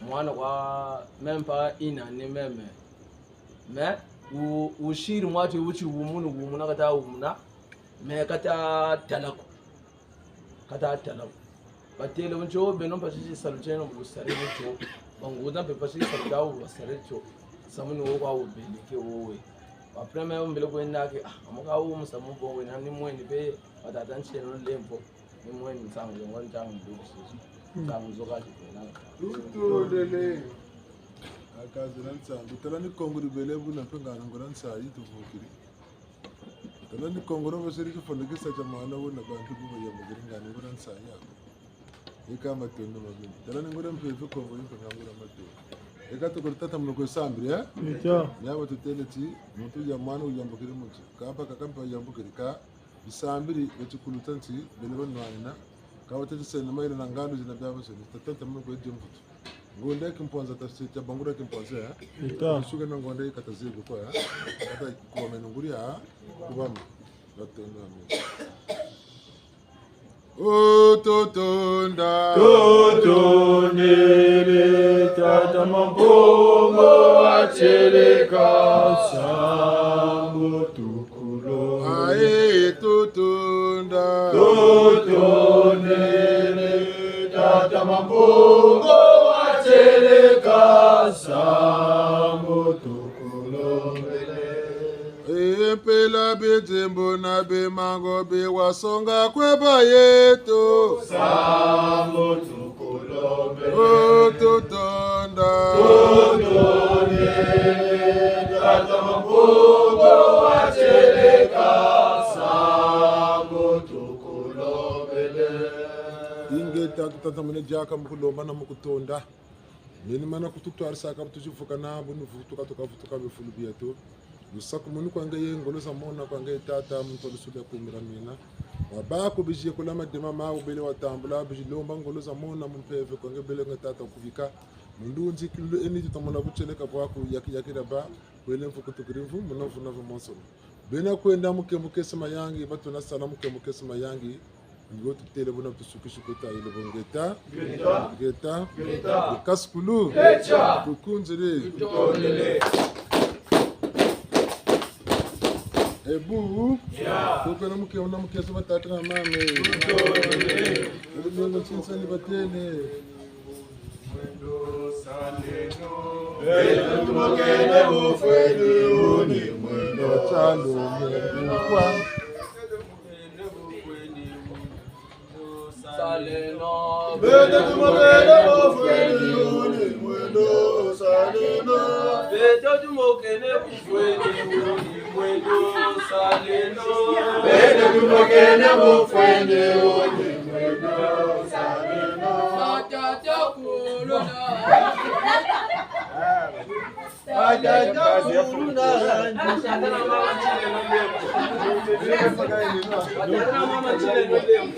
mwana kwa mempa ina ni meme me ushiri mwati uchi umunu umuna kata umuna me kata talako kata talako batele uncho beno pasisi salucheno busare uncho banguza pe pasisi saludawo basare cho samuni wo kwa ubeleke wowe après me umbele kwenda ke amuka wo musamu bongo na ni mweni pe batata ncheno lempo ni mweni nsango ngwa ntango ndukusizo ntango zokati kwena tutolele. Akazela nsambi tala ni kongo ribele buna mpe ngana ngora nsayi tuvukiri tala ni kongo robo seri kifonekisa cha mwana buna bantu buba ya mugiri ngana ngora nsayi ako eka matondo mabini tala ni ngora mpe mpe kongo mpe ngana matondo eka tukuri tata munoko sambiri eh nyabo tutele ti muntu ya mwana uyambukire mutu kampa kakampa uyambukire ka bisambiri bachikuluta nti bele banwanina kabatetisene maile na ngano zina byabasene tatata munoko edje mvutu ngonde kimponza tasita bangura kimponza eh suka na ngonde ikatazigo kwa eh kata kuba menunguria kubama batondo amen. Ototonda Totondele tata mampongo acheleka sambo tukulo. Ae totonda Totondele tata mampongo acheleka sambo tukulo. Empela bidzimbu na bimango biwasonga kweba yetu Sambo tukulombe. Ototonda Totondele tata mampongo acheleka sambo tukulombele. Ingeta tutatamane jaka mukulomba na mukutonda mini mana kututwarisaka tuchivuka nabo nivutuka tukavutuka bifulu byetu lusaku munu kwange ye ngolo mona kwange tata muntu olusulia kumira mina wabako bijiye kula madima mawo bele watambula bijilomba ngolo za mona mumpeve kwange bele nge tata kuvika mundunzi kilu eni tutamona kucheleka bwaku yakira ba kwele mfuku tukirimvu munovu novu monsono bena kwenda muke mukese mayangi batuna sala muke mukese mayangi ngo tutele bona tusukishu kota ile bongeta geta geta kaskulu kukunzire ebu koko na muke na muke so batata na mame ubumengo chinsani batene Tumokene bufweni uni mwendo chalo mekwa Saleno. Bete tumokene bufweni uni mwendo saleno. Bete tumokene bufweni uni mwendo saleno. Bete tumokene bufweni uni mwendo saleno. Matata kuluna. Matata kuluna. Matata mama chile no lemo.